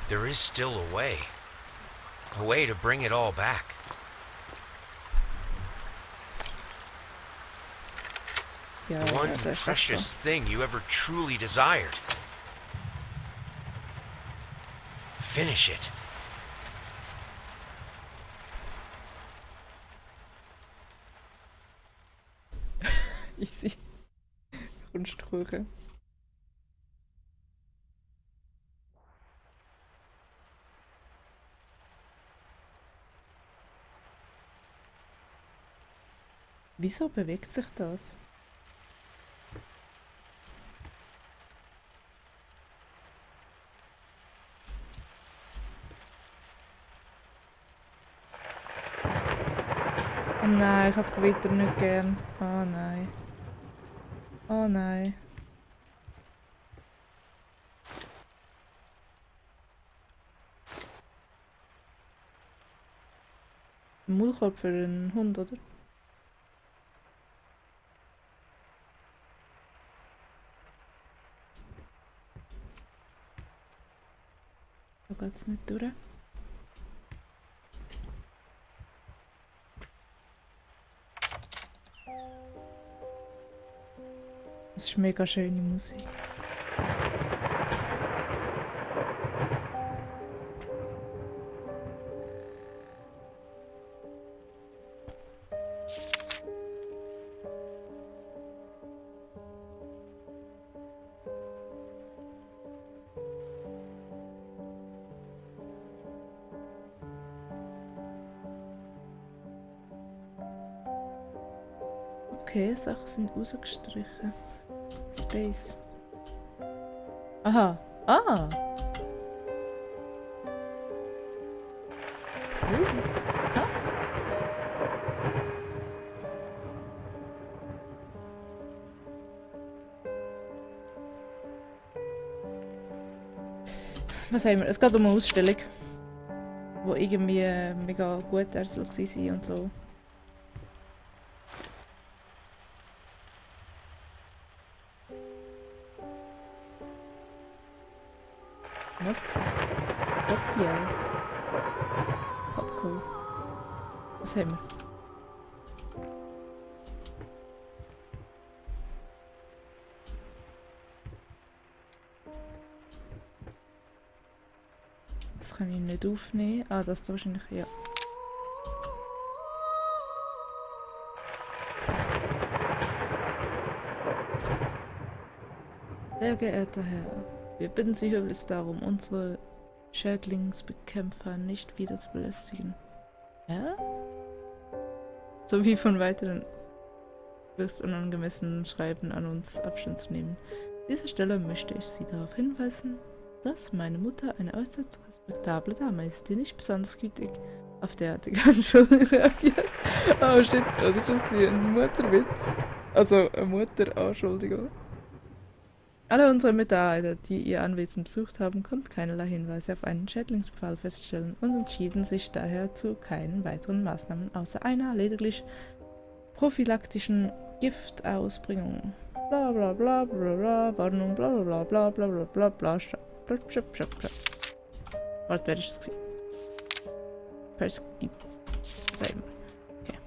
There is still a way. A way to bring it all back. Ja, The one ja, das ist precious thing you ever truly desired. Finish it. easy. Kunstkuchen. Wieso bewegt sich das? Oh nein, ich habe Gewitter nicht gern. Oh nein. Oh nein. Ein Maulkorb für einen Hund, oder? Da geht's nicht durch. Das ist mega schöne Musik. Okay, Sachen sind rausgestrichen. Space. Aha. Ah! Cool. Ha? Was haben wir? Es geht um eine Ausstellung, wo irgendwie mega gut soll gewesen sein und so. Was? Popbiel. Popcool. Was haben wir? Das kann ich nicht aufnehmen. Ah, das da wahrscheinlich, ja. Sehr geehrter Herr, wir bitten Sie höflichst darum, unsere Schädlingsbekämpfer nicht wieder zu belästigen. Ja? Sowie von weiteren höchst unangemessenen Schreiben an uns Abstand zu nehmen. An dieser Stelle möchte ich Sie darauf hinweisen, dass meine Mutter eine äußerst respektable Dame ist, die nicht besonders gütig auf derartige Anschuldigungen reagiert. Oh shit, was ist das gewesen? Ein Mutterwitz? Also eine Mutteranschuldigung. Alle unsere Mitarbeiter, die ihr Anwesen besucht haben, konnten keinerlei Hinweise auf einen Schädlingsbefall feststellen und entschieden sich daher zu keinen weiteren Maßnahmen außer einer lediglich prophylaktischen Giftausbringung. Bla bla bla bla bla, Warnung, bla bla bla bla bla bla bla bla. Warte, wer ist das gewesen? Persky. Sagen wir. Okay.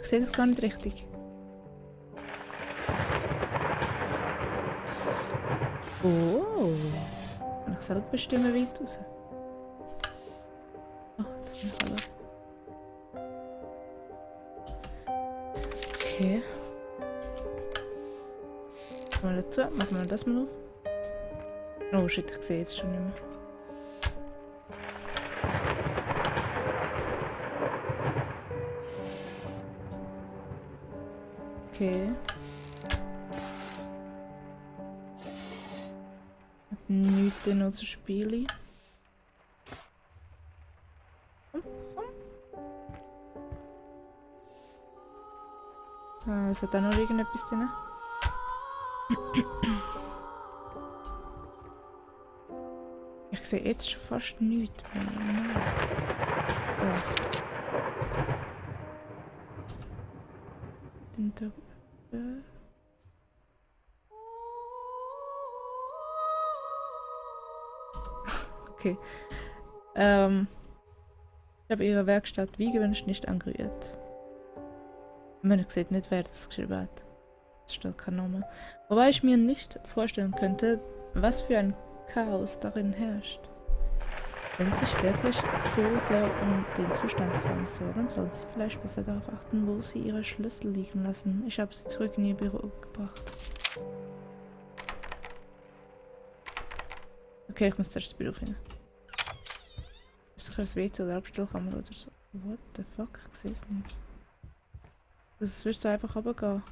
Ich sehe das gar nicht richtig. Oh. Kann ich selber bestimmen, wie weit raus? Oh, das ist nicht alle. Okay. Mal dazu, machen wir das mal auf. Oh shit, ich sehe jetzt schon nicht mehr. Okay. Nichts noch zu spielen. Ah, es hat auch noch irgendetwas drin. Ich sehe jetzt schon fast nichts mehr. Nein. Oh. Dann da. Okay. Ich habe ihre Werkstatt wie gewünscht nicht angerührt. Man sieht nicht, wer das geschrieben hat. Es steht kein Name. Wobei ich mir nicht vorstellen könnte, was für ein Chaos darin herrscht. Wenn sie sich wirklich so sehr um den Zustand des Raums sorgen, sollten sie vielleicht besser darauf achten, wo sie ihre Schlüssel liegen lassen. Ich habe sie zurück in ihr Büro gebracht. Okay, ich muss zuerst das Büro finden. Ist sicher ein WC oder Abstellkammer oder so. What the fuck? Ich sehe es nicht. Das wirst du einfach runtergehen.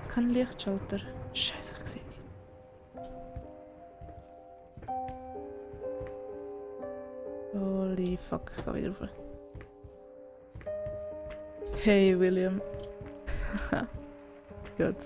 Es kann Lichtschalter. Scheiße, ich sehe nicht. Holy fuck, ich kann wieder rauf. Hey William. Gut.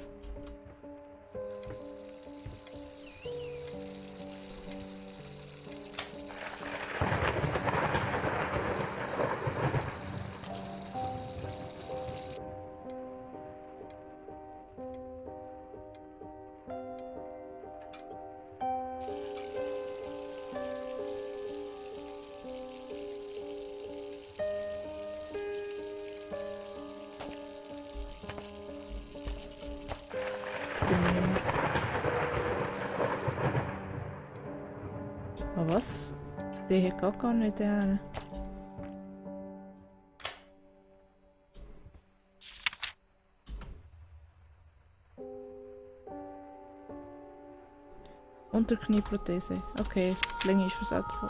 Oh, was? Der hier geht gar nicht hin. Unterknieprothese. Okay, die Länge ist fürs Auto.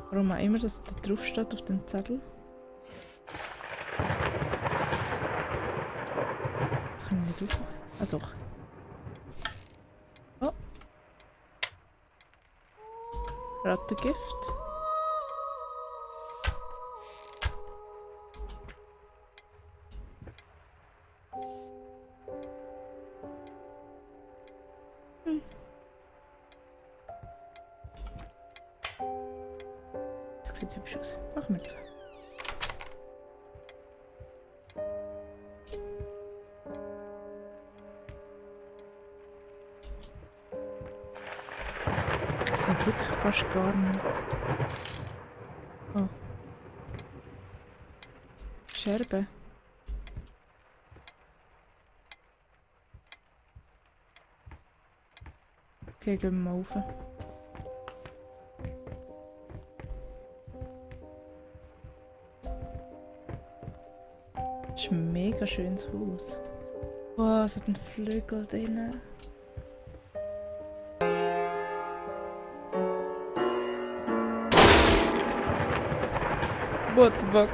Warum auch immer das da drauf steht auf dem Zettel. Das kann ich nicht aufmachen. Ah doch. Oh. Rattengift. Das sieht hübsch aus. Machen wir so. Ich sehe wirklich fast gar nicht. Oh. Scherben. Okay, gehen wir mal rauf. Das ist ein mega schönes Haus. Wow, es hat einen Flügel drin. What the fuck?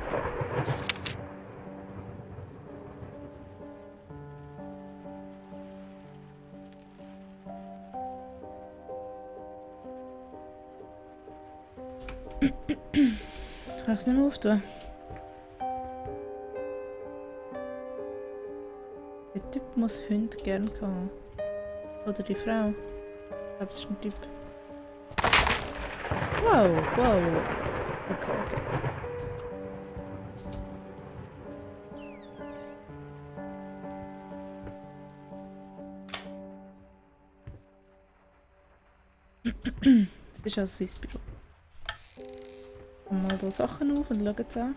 Kann ich es nicht mehr auftun? Der Typ muss Hunde gern haben. Oder die Frau. Ich glaube, es ist ein Typ. Wow, wow. Okay, okay. Das ist also sein Büro. Mal da Sachen auf und schauen es an.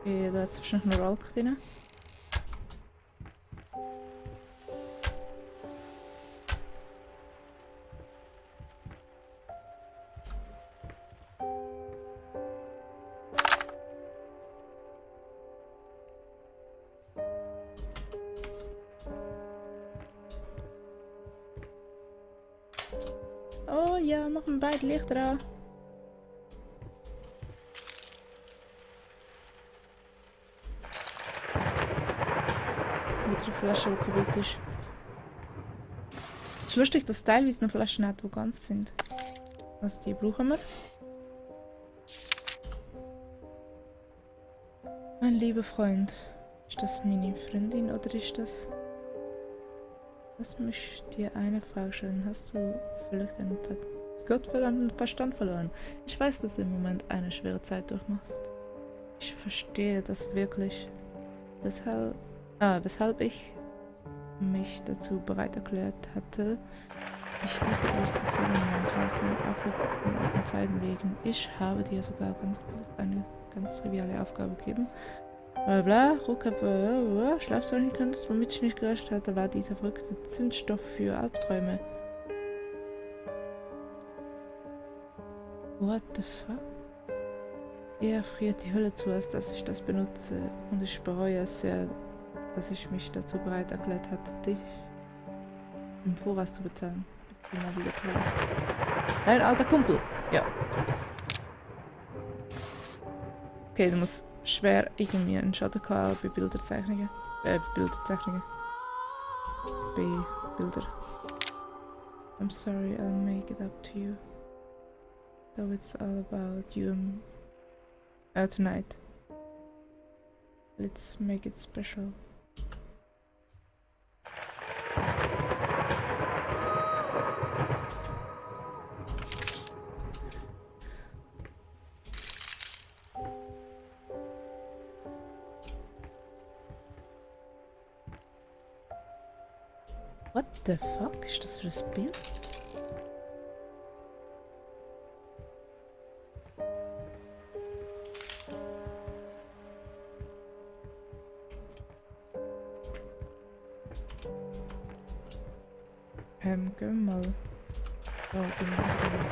Okay, da hat es wahrscheinlich noch Alk drin. Oh ja, machen wir beide Lichter an. Wieder eine Flasche, die kaputt ist. Es ist lustig, dass es teilweise noch Flaschen hat, die ganz sind. Also die brauchen wir. Mein lieber Freund, ist das meine Freundin oder ist das... Lass mich dir eine Frage stellen. Hast du vielleicht einen gottverdammten Verstand verloren? Ich weiß, dass du im Moment eine schwere Zeit durchmachst. Ich verstehe das wirklich. Weshalb ich mich dazu bereit erklärt hatte, dich diese Illustration malen zu lassen, auch der guten alten Zeiten wegen. Ich habe dir sogar ganz bewusst eine ganz triviale Aufgabe gegeben. Bla, schlafst du nicht könntest, womit ich nicht gerechnet hatte, war dieser verrückte Zündstoff für Albträume. What the fuck? Er friert die Hölle zu, als dass ich das benutze, und ich bereue es sehr, dass ich mich dazu bereit erklärt hatte, dich im Voraus zu bezahlen. Bitte mal wieder klar. Dein alter Kumpel! Ja. Okay, du musst schwer irgendwie einen Shadowcall bei Bilderzeichnungen. Bilderzeichnungen. Bei Bilder. I'm sorry, I'll make it up to you. Though it's all about you tonight. Let's make it special. What the fuck? Ist das für ein Bild? Gehen wir mal da oben drin.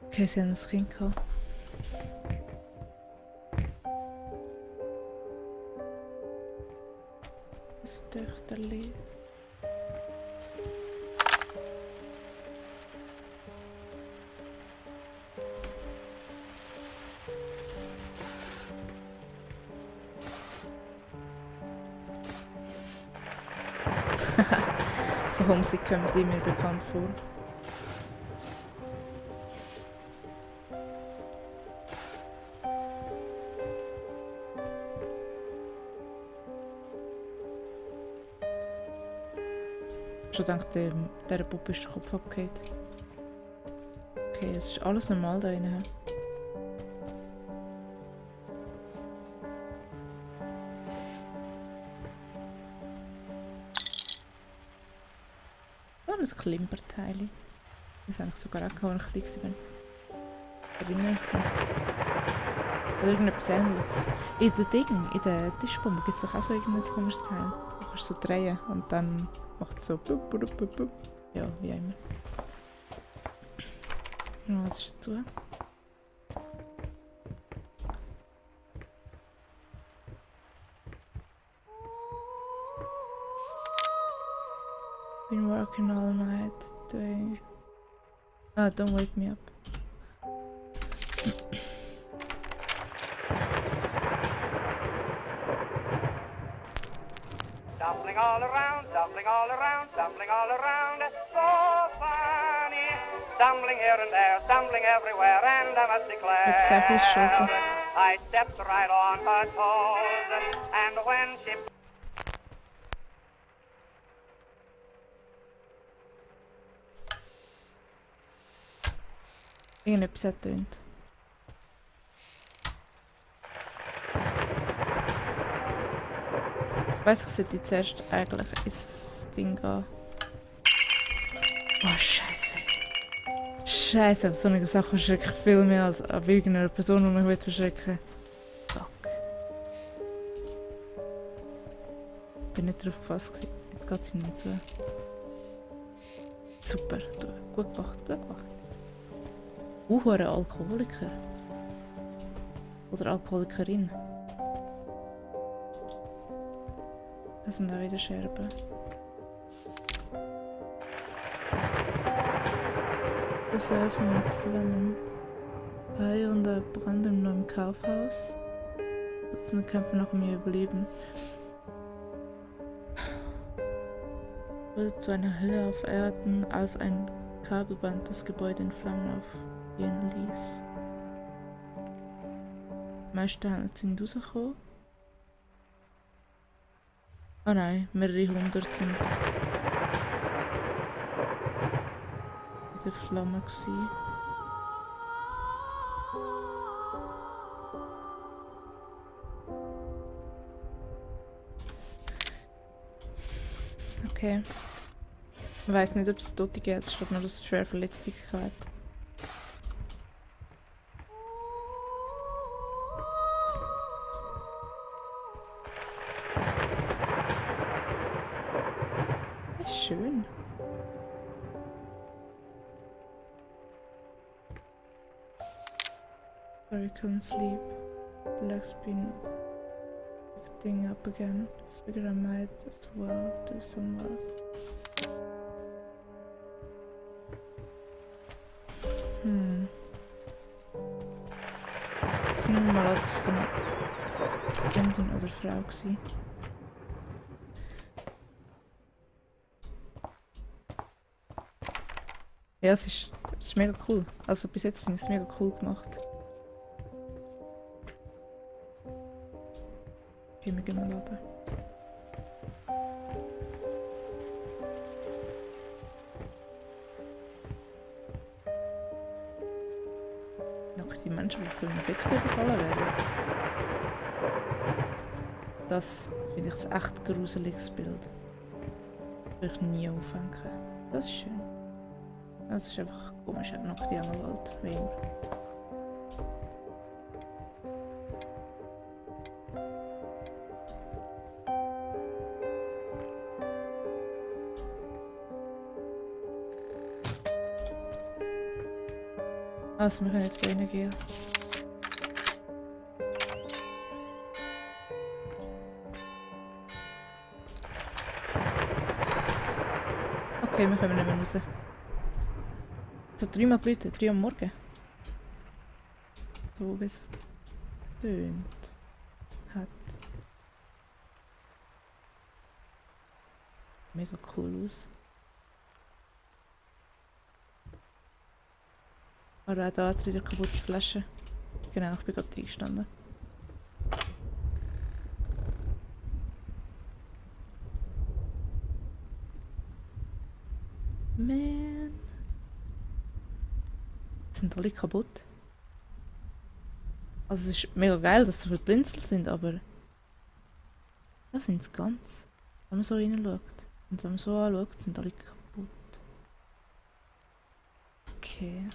Okay, sie haben das Kind gehabt. Das Töchterli. Warum sie kommen die mir bekannt vor? Schon dank dieser Puppe ist der Kopf abgehakt. Okay, es ist alles normal da drin. Oh, ein Klimperteil. Das habe ich sogar auch gehabt, als ich klein war. Erinnere ich mich. Oder irgendetwas Ähnliches. In der Tischbombe gibt es doch auch so irgendein komisches Teil. Du kannst so drehen und dann macht es so bup, bup, bup, bup. Ja, wie immer. Ja, was ist dazu? Been working all night doing... Ah, don't wake me up. Stumbling all around, stumbling all around, stumbling all around, so funny. Stumbling here and there, stumbling everywhere, and I must declare, I stepped right on her toes, and when she... Irgendetwas hat tönt. Ich weiss, ich sollte zuerst eigentlich ins Ding gehen. Oh, Scheiße. Scheiße, auf so eine Sache verschrecke ich viel mehr als auf irgendeiner Person, die mich verschrecken will. Fuck. Ich bin nicht drauf gefasst gewesen. Jetzt geht sie nicht zu. Super, du, gut gemacht, gut gemacht. Ein Alkoholiker. Oder Alkoholikerin. Das sind auch wieder Scherben. Versäufen und Flammen. Hai und ein Brand im neuen Kaufhaus. Dutzende kämpfen noch um ihr Überleben. wurde zu einer Hölle auf Erden, als ein Kabelband das Gebäude in Flammen aufgehen ließ. Die meisten sind rausgekommen. Oh nein, mehrere hundert sind in der Flamme gewesen. Okay. Ich weiß nicht, ob es Tote gibt, es steht nur, dass es schwer Verletzte gab. Das ist schön. Sorry, couldn't sleep. The leg's been acting up again. Figured I might as well do some work. Ich nehme mal an, das war so eine Freundin oder Frau gewesen. Ja, es ist mega cool. Also bis jetzt finde ich es mega cool gemacht. Okay, wir gehen mal runter. Noch die Menschen, die von Insekten überfallen werden. Das finde ich ein echt gruseliges Bild. Das würde ich nie aufhängen. Das ist schön. Das ist einfach komisch, noch die andere Welt, wie immer. Also, wir können jetzt reingehen. Okay, wir kommen nicht mehr raus. Es hat 3-mal geläutet, 3 am Morgen. So wie es tönt hat. Mega cool aus. Aber auch da hat es wieder kaputte Flaschen. Genau, ich bin gerade reingestanden. Man. Sind alle kaputt. Also es ist mega geil, dass so viele Blinzel sind, aber da sind sie ganz. Wenn man so reinschaut. Und wenn man so anschaut, sind alle kaputt. Okay.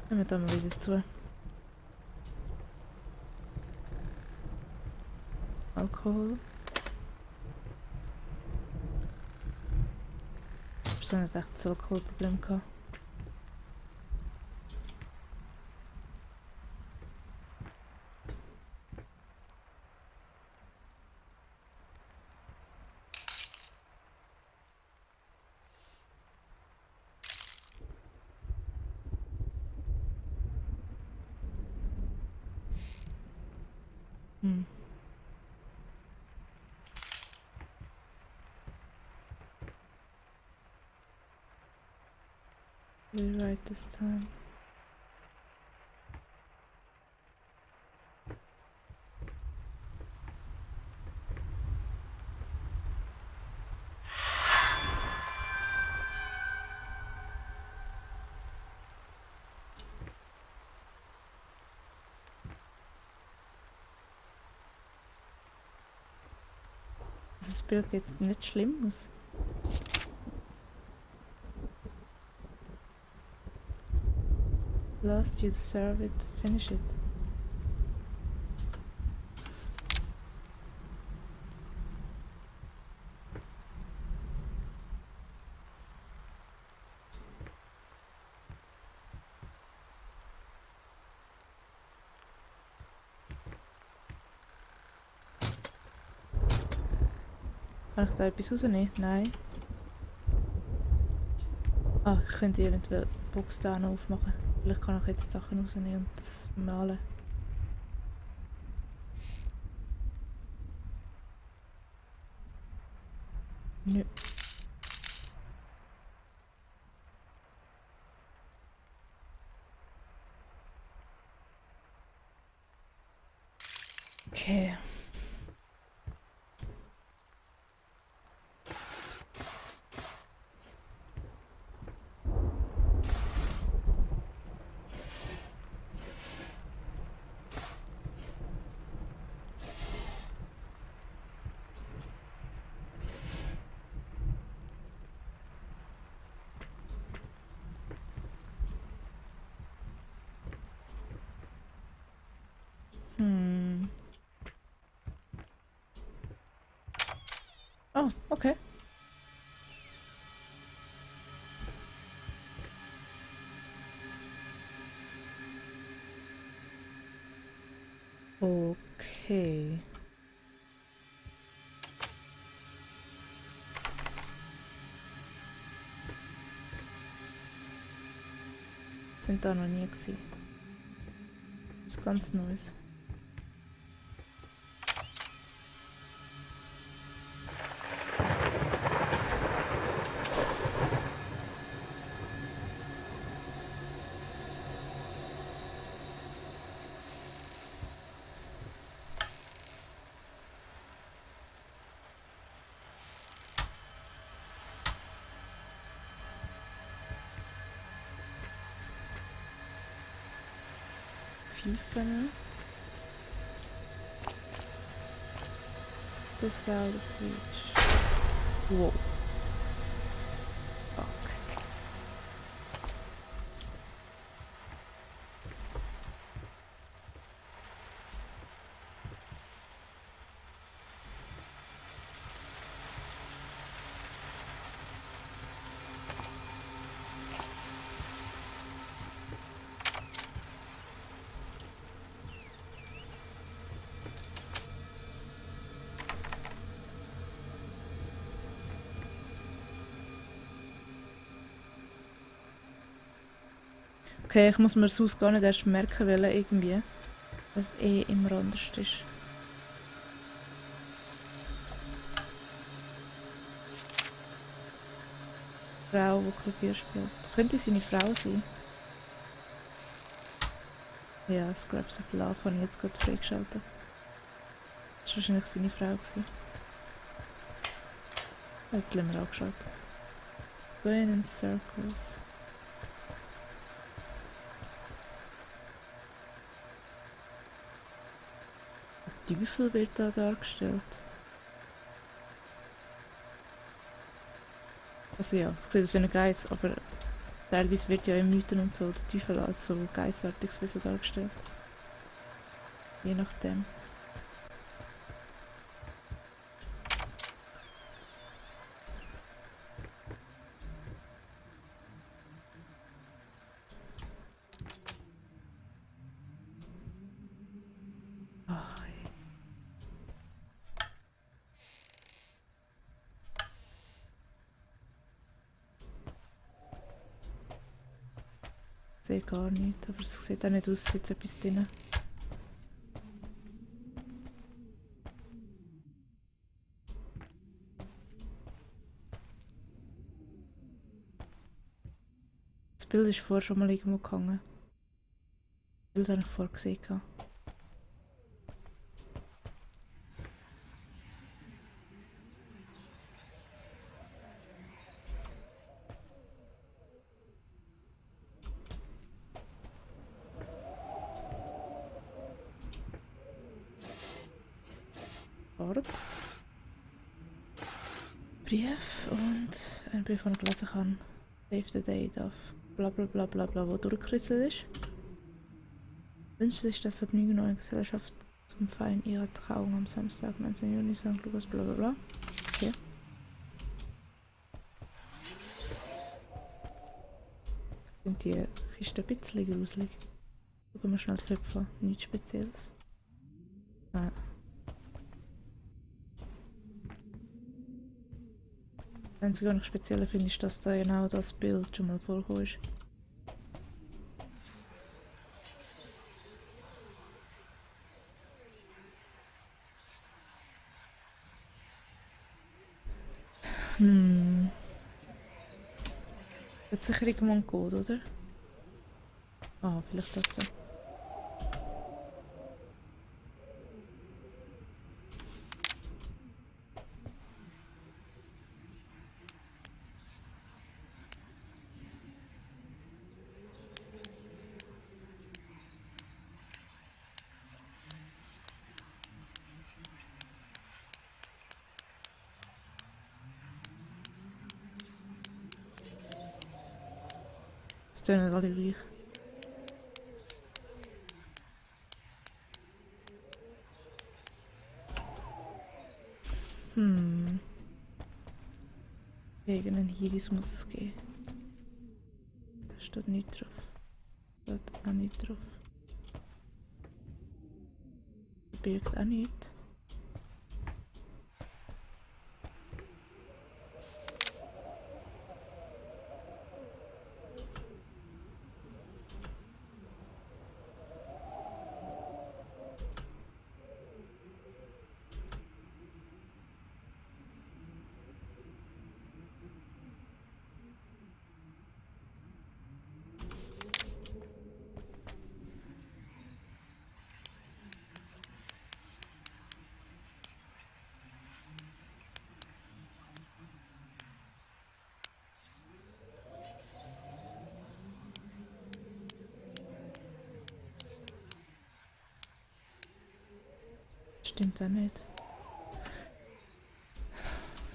Gehen wir da mal wieder zu. Alkohol. Ich habe so nicht echt das Alkoholproblem gehabt. We're right this time. Das Bild geht nicht schlimm aus. Last, you deserve it. Finish it. Kann ich da etwas rausnehmen? Nein. Ah, ich könnte eventuell die Box da noch aufmachen. Vielleicht kann ich jetzt die Sachen rausnehmen und das malen. Nö. Okay. Oh, okay. Okay. Sind da noch nie gewesen. Das ist ganz Neues. Pfeifen. Das out of reach. Wow. Fuck. Okay, ich muss mir das Haus gar nicht erst merken wollen, irgendwie. Was eh immer anders ist. Frau, die Klavier spielt. Könnte seine Frau sein? Ja, Scraps of Love habe ich jetzt gerade freigeschaltet. Das war wahrscheinlich seine Frau gewesen. Jetzt lassen wir angeschaut. Going in circles. Der Teufel wird da dargestellt. Also ja, es sieht aus wie ein Geist, aber teilweise wird ja in Mythen und so der Teufel als so geistartiges Wesen dargestellt. Je nachdem. Ich sehe gar nichts, aber es sieht auch nicht aus, als jetzt etwas drin. Das Bild ist vorher schon mal irgendwo gehangen. Das Bild habe ich vorher gesehen. Brief und ein Brief, den ich gelesen kann. Save the Day darf bla bla bla bla bla, wo durchgekritzelt ist. Wünscht sich das Vergnügen neue Gesellschaft zum Feiern ihrer Trauung am Samstag, 19. Juni, St. Lukas, bla bla bla. Okay. Ich finde die Kiste ein bisschen gruselig. Schauen wir schnell die Köpfe an. Nichts Spezielles. Nein. Das Einzige, was ich speziell finde, ist, dass da genau das Bild schon mal vorgekommen ist. Jetzt sicher irgendwo ein Code, oder? Ah, vielleicht das da. Das tönen alle gleich. Irgendeinen Hinweis muss es geben. Da steht nicht drauf. Da steht auch nicht drauf. Da birgt auch nicht. Stimmt auch nicht.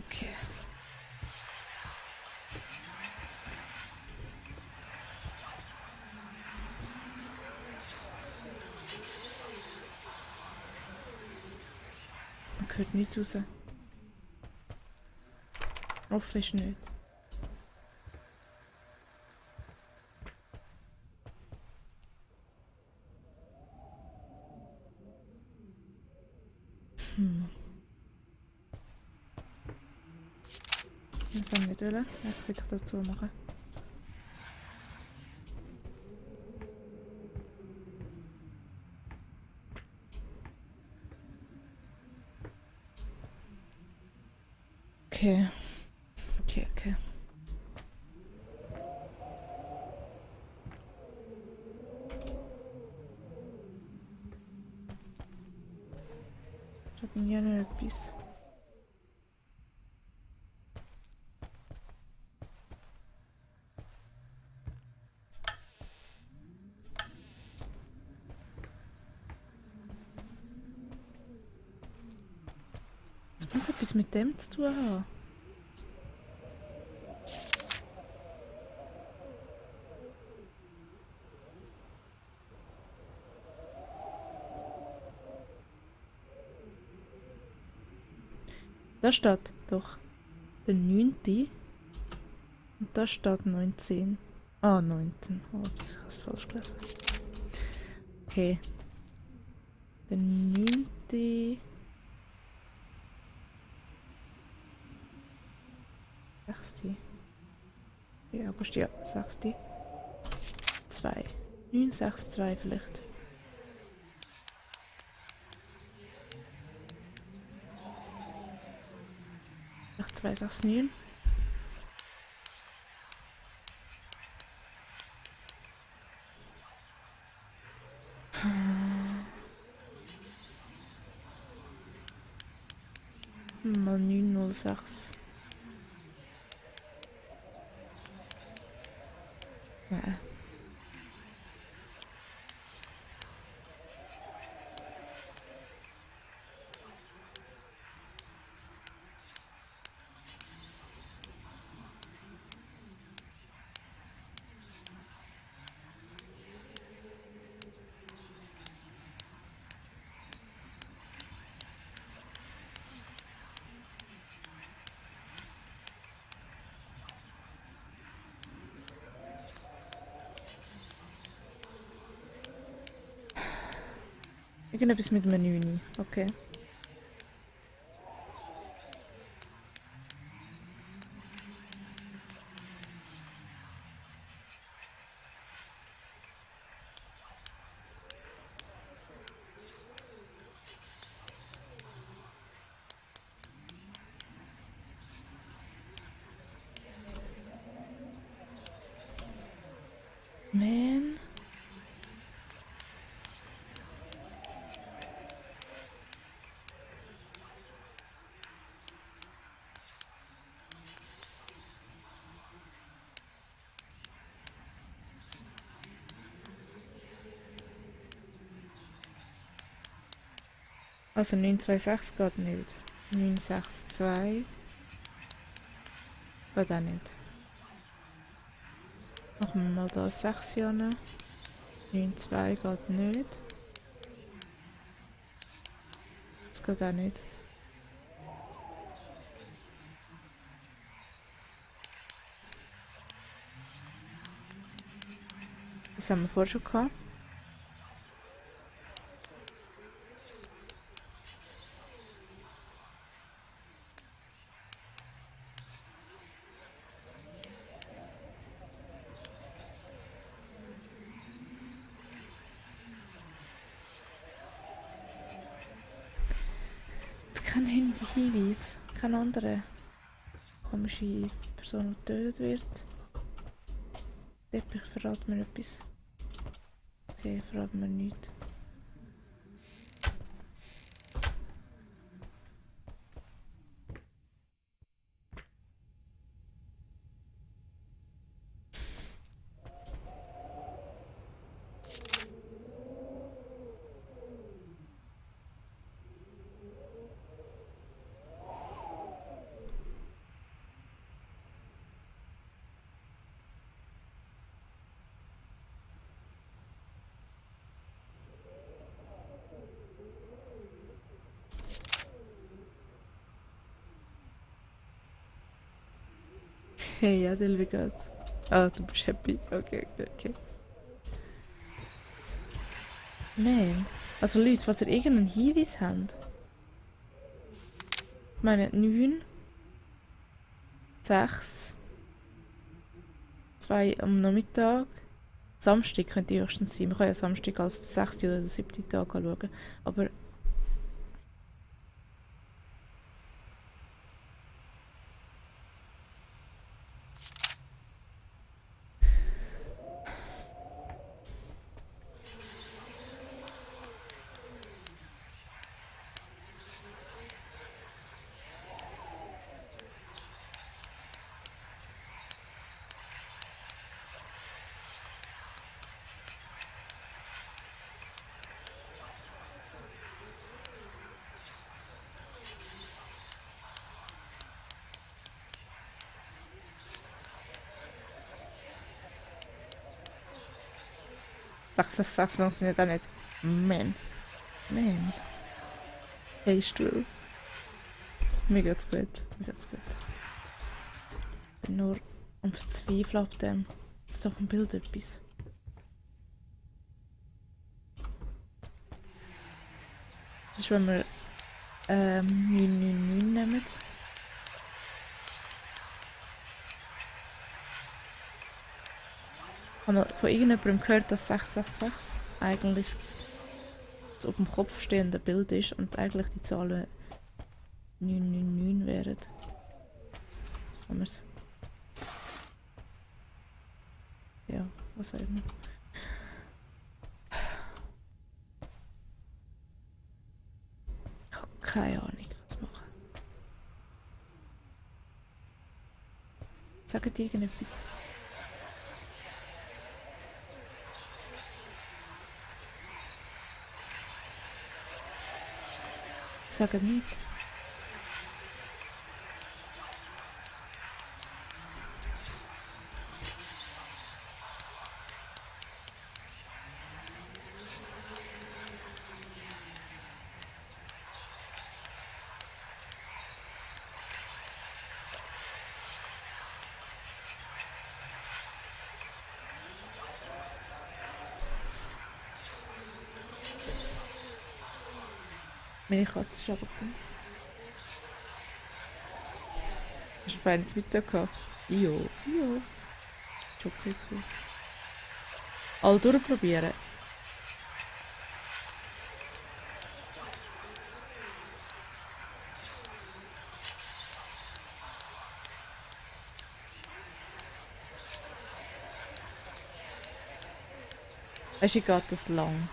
Okay. Man hört nicht raus. Offen ist nicht. Das haben wir nicht wollen. Ich will doch dazu machen. Okay. Okay. Ich habe ja noch etwas. Das muss etwas mit dem zu tun haben. Da steht doch der 9. Und da steht 19. Ah, 19. Ups, ich habe es falsch gelesen. Okay. Der 9. 6. Ja, August, ja, 6. 2. 9, 6, 2 vielleicht. 2, 6, 9. Mal 906. Ja. Irgendetwas mit Menü. Okay. Also 926 geht nicht. 962 geht auch nicht. Machen wir mal da 6 Jahre. 92 geht nicht. Das geht auch nicht. Das haben wir vorher schon gehabt. Kein Hinweis, kein andere komische Person, die getötet wird. Teppich verraten mir etwas. Okay, verraten mir nichts. Hey Adel, wie geht's? Ah, du bist happy. Okay, okay, okay. Man. Also Leute, falls ihr irgendeinen Hinweis habt. Ich meine 9, 6, 2 am Nachmittag. Samstag könnte höchstens sein. Wir können ja Samstag als den 6. oder den 7. Tag anschauen. Aber sag's funktioniert auch nicht. Man. Hey, Stuhl. Mir geht's gut. Mir geht's gut. Ich bin nur am Verzweifeln ab dem. Jetzt ist auf dem Bild etwas. Das ist, wenn wir 999 nehmen. Ich habe von irgendjemandem gehört, dass 666 eigentlich das auf dem Kopf stehende Bild ist und eigentlich die Zahlen 999 wären. Haben wir's? Ja, was auch immer. Ich habe keine Ahnung, was machen. Sagt irgendetwas? Sagt nicht. Meine Katze ist aber gut. Hast du ein feines Mittag gehabt? Jo. Ist okay gewesen. Alle durchprobieren. Weißt du, geht das lang?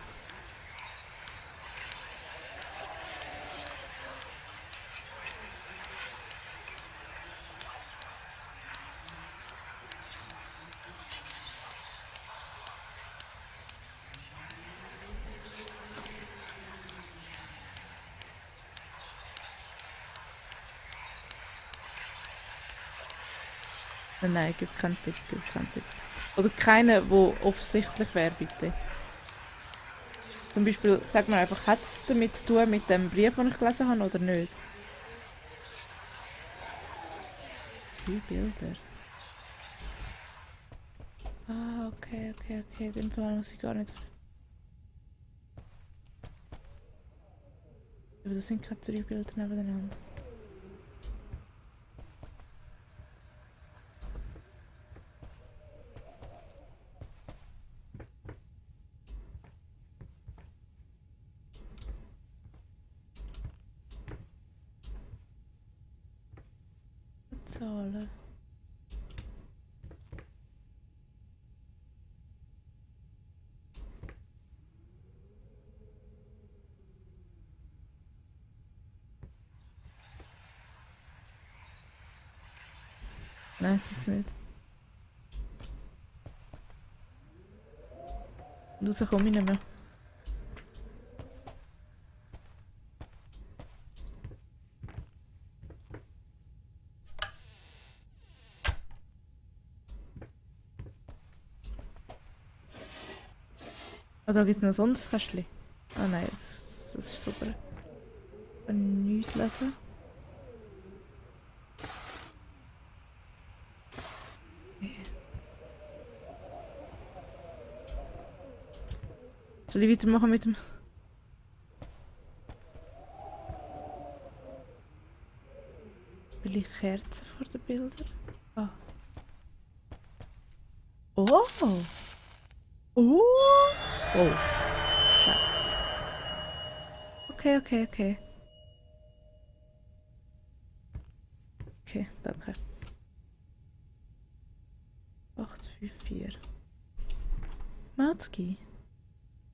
Nein, gib keinen Tipp, gib keinen Tipp. Oder keinen, der offensichtlich wäre, bitte. Zum Beispiel, sag mir einfach, hat es damit zu tun mit dem Brief, den ich gelesen habe, oder nicht? 3 Bilder. Ah, okay. In dem Fall muss ich gar nicht auf den... Aber das sind keine 3 Bilder nebeneinander. Zahlen. Nein, ist jetzt nicht. Raus komme ich nicht mehr. Ah, da gibt es noch ein anderes Kästchen. Ah nein, das ist super. Ich kann nichts lesen. Soll ich weitermachen mit dem... Will ich Kerzen vor den Bildern? Ah. Oh! Oh! Oh. Scheiße. Okay. Okay, danke. 854. Matzki?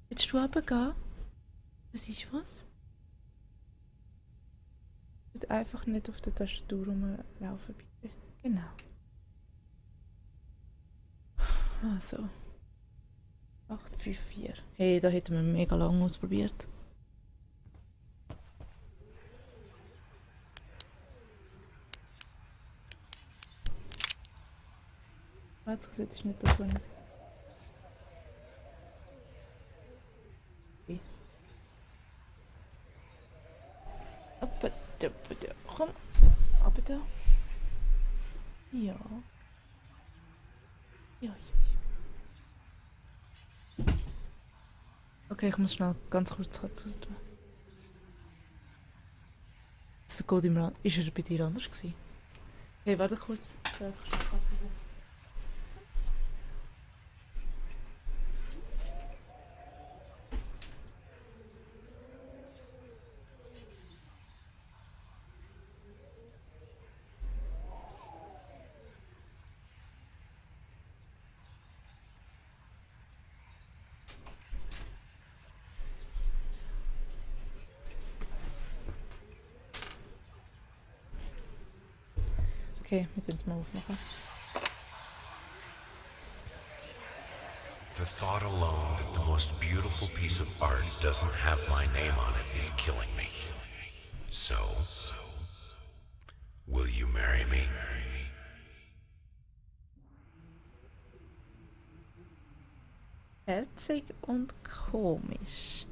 Willst du runtergehen? Was ist was? Ich einfach nicht auf der Tastatur rumlaufen, bitte. Genau. Also. 854. Hey, da hätten wir mega lange ausprobiert. Jetzt gesehen ist nicht das, was ich... Okay. Aber da, komm. Aber da. Ja. Okay, ich muss schnell ganz kurz raus tun. So geht immer an. Ist er bei dir anders gewesen? Hey, warte kurz. Okay, wir können es mal aufmachen. The thought alone that the most beautiful piece of art doesn't have my name on it is killing me. So, will you marry me? Herzig und komisch.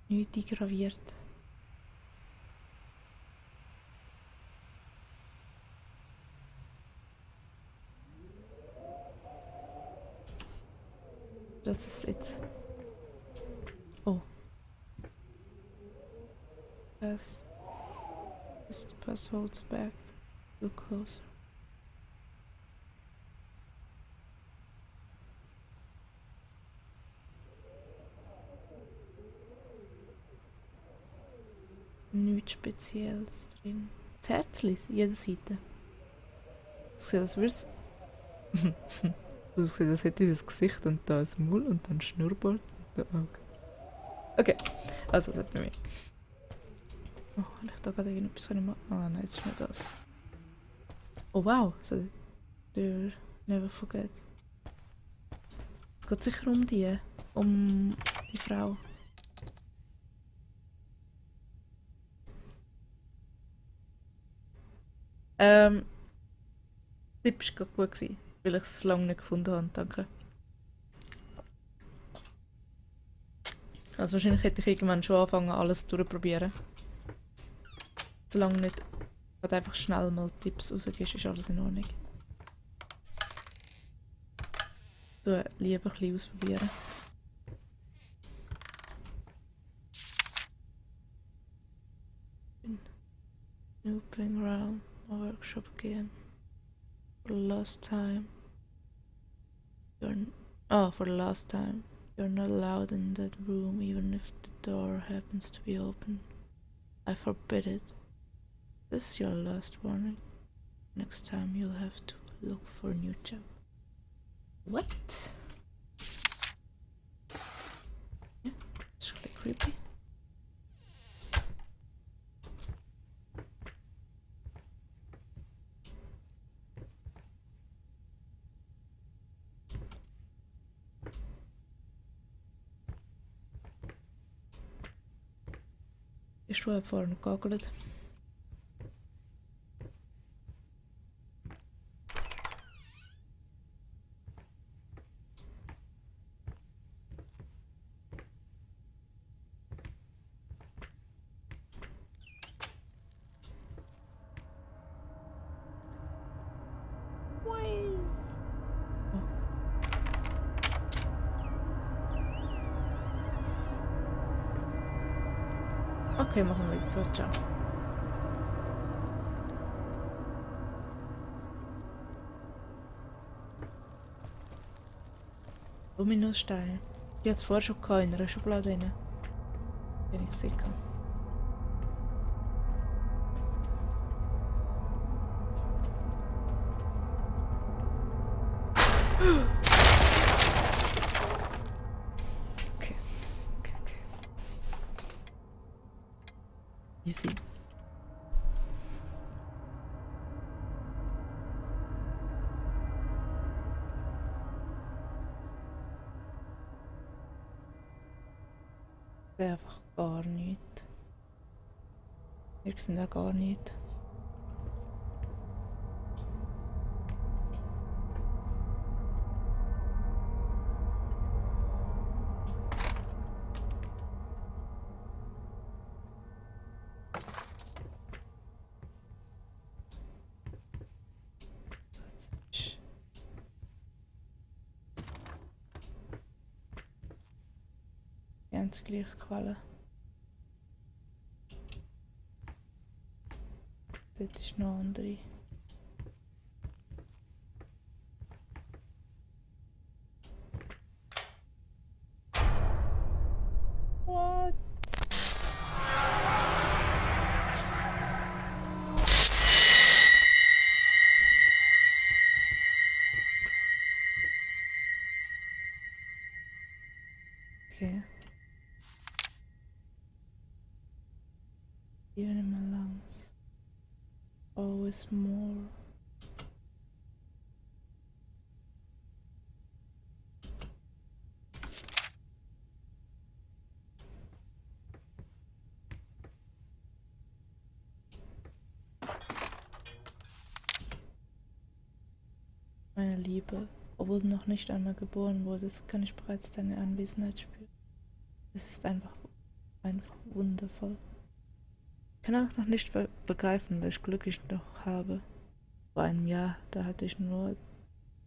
Nichts eingraviert. Das ist jetzt... Oh. As the pass holds back. Look closer. Nichts Spezielles drin. Das Herzchen, jede Seite. Das sieht, als würde es... Das sieht, als hätte das Gesicht und da ein Maul und dann Schnurrbart und da Auge. Okay, also das hat nicht mehr. Oh, habe ich da gerade irgendetwas machen? Ah nein, das ist nicht das. Oh wow, so der Never Forget. Es geht sicher um die Frau. Tipp war gerade gut, gewesen, weil ich es lange nicht gefunden habe. Danke. Also wahrscheinlich hätte ich irgendwann schon angefangen, alles durchzuprobieren. Solange nicht gerade einfach schnell mal Tipps rausgibst, ist alles in Ordnung. So, lieber ein bisschen ausprobieren. Snooping around my workshop again. For the last time. For the last time. You're not allowed in that room even if the door happens to be open. I forbid it. This is your last warning. Next time you'll have to look for a new job. What? Yeah, it's really creepy. Ich habe vorhin noch gegoogelt. Okay, machen wir jetzt so. Ciao. Luminostein. Die hat es vorher schon gehabt, in einer Schublade drin. Wenn ich gesehen habe. Okay. Easy. Einfach gar nichts. Wir sind auch gar nicht. Ganz gleich Quelle. Dort ist noch andere. What? Okay. Even in my lungs. Always more. Meine Liebe, obwohl du noch nicht einmal geboren wurdest, kann ich bereits deine Anwesenheit spüren. Es ist einfach wundervoll. Ich kann auch noch nicht begreifen, welch Glück ich noch habe. Vor einem Jahr, da hatte ich nur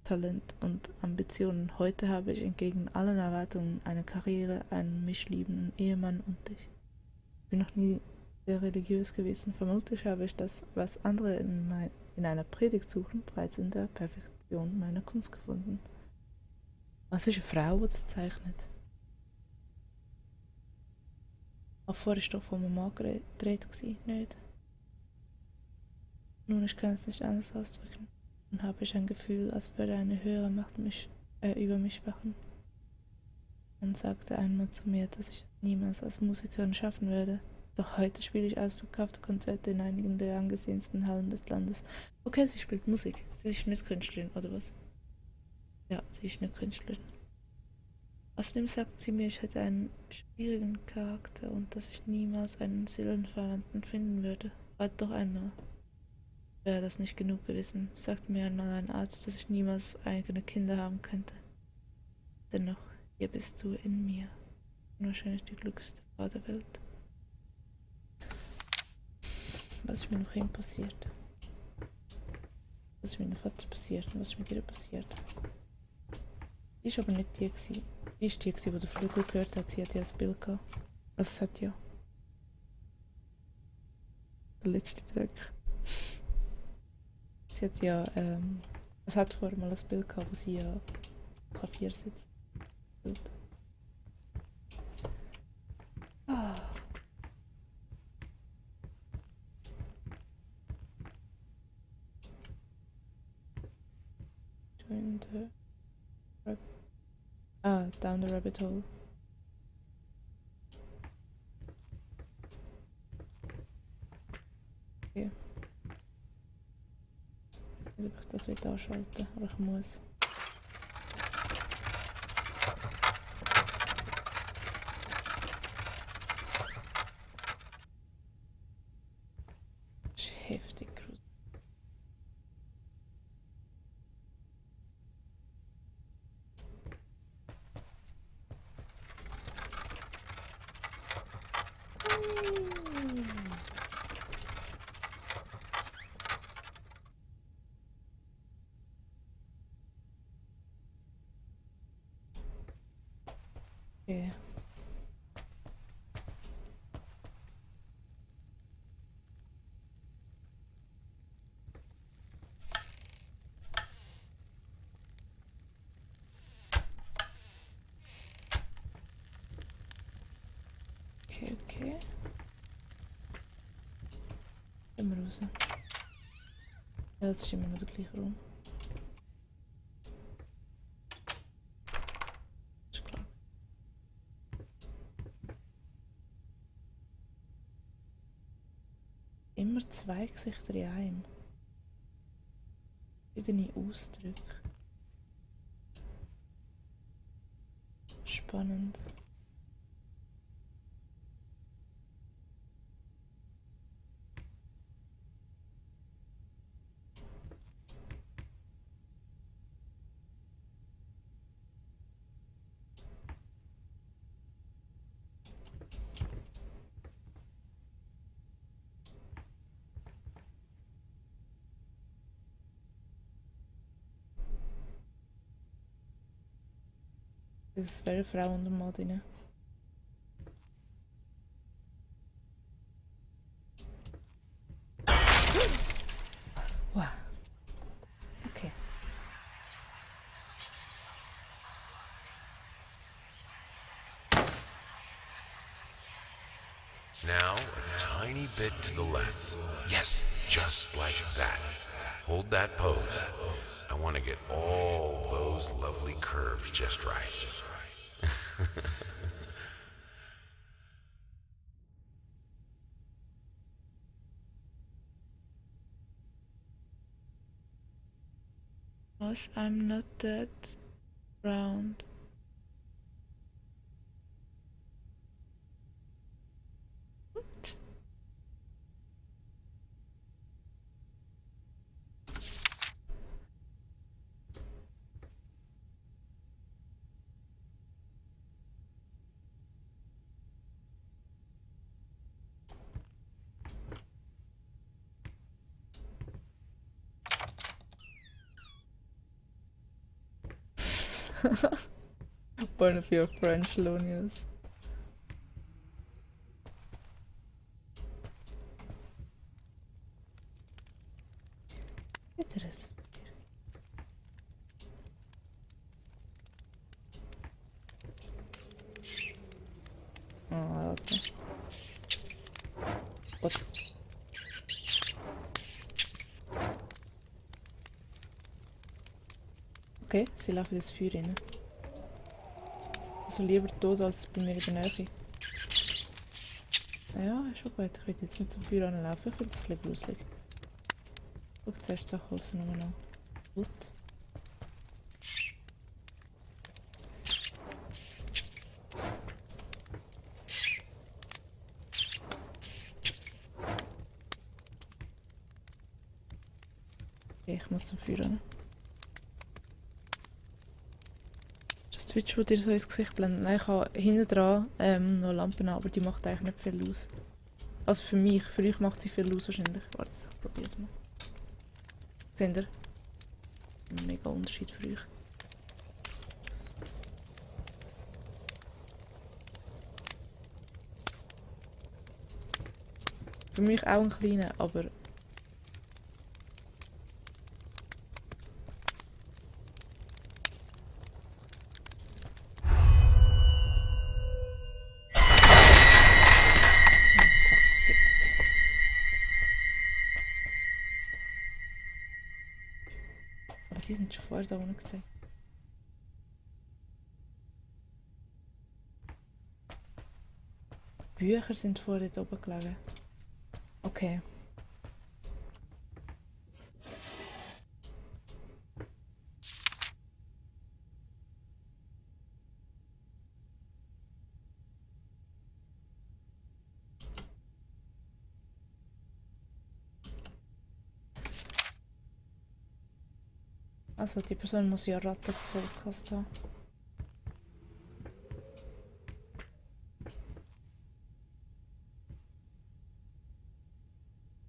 Talent und Ambitionen. Heute habe ich entgegen allen Erwartungen eine Karriere, einen mich liebenden Ehemann und dich. Ich bin noch nie sehr religiös gewesen. Vermutlich habe ich das, was andere in einer Predigt suchen, bereits in der Perfektion meiner Kunst gefunden. Was ist eine Frau, die das zeichnet? Auch vorher war doch von meinem Mann gedreht, nicht? Nun, ich kann es nicht anders ausdrücken. Nun habe ich ein Gefühl, als würde eine höhere Macht über mich wachen. Man sagte einmal zu mir, dass ich es niemals als Musikerin schaffen werde. Doch heute spiele ich ausverkaufte Konzerte in einigen der angesehensten Hallen des Landes. Okay, sie spielt Musik. Sie ist nicht Künstlerin, oder was? Ja, sie ist nicht Künstlerin. Außerdem sagt sie mir, ich hätte einen schwierigen Charakter und dass ich niemals einen Seelenverwandten finden würde. Warte doch einmal. Wäre das nicht genug gewesen, sagte mir einmal ein Arzt, dass ich niemals eigene Kinder haben könnte. Dennoch, hier bist du in mir. Und wahrscheinlich die glücklichste Frau der Welt. Was ist mir noch ihm passiert? Was ist mit meinem Vater passiert und was ist mit ihr passiert? Sie war aber nicht die gewesen. Sie war die gewesen, die der Flügel gehört hat. Sie hat ja das Bild gehabt. Also es hat ja... Der letzte Tag. Sie hat ja, es hat vorher mal ein Bild gehabt, wo sie ja am Klavier sitzt. Bild. Ah. Down the rabbit hole. Okay. Ich weiß nicht, ob ich das wieder anschalten, aber ich muss. Das ist heftig gruselig. Okay. Okay. Gehen wir raus. Ja, das ist immer noch der gleiche Raum. Ist klar. Immer zwei Gesichter in einem. Verschiedene Ausdrücke. Spannend. Das wäre eine Frau unter dem Mod rein. Wow. Okay. Now, a tiny bit to the left. Yes, just like that. Hold that pose. I want to get all those lovely curves just right. Because I'm not that round. What? One of your French Lonias. Interessant. Oh, okay. What? Okay, sie laufen ins Feuer rein. Also lieber tot als bei mir in der Nähe. Ja, ist schon gut. Ich will jetzt nicht zum Feuer anlaufen, ich finde das ein bisschen gruselig. Schau zuerst die Sachholzer nochmal an. Gut. Okay, ich muss zum Führen. Das Twitch, wo dir so ins Gesicht blendet. Nein, ich habe hinten dran noch Lampen an, aber die macht eigentlich nicht viel aus. Also für mich. Für euch macht sie viel aus wahrscheinlich. Warte, ich probiere es mal. Seht ihr? Mega Unterschied für euch. Für mich auch ein kleiner, aber... Aber die sind schon vorher da unten gesehen. Bücher sind vorher dort oben gelegen. Okay. Also die Person muss ja Ratten gefolgt haben.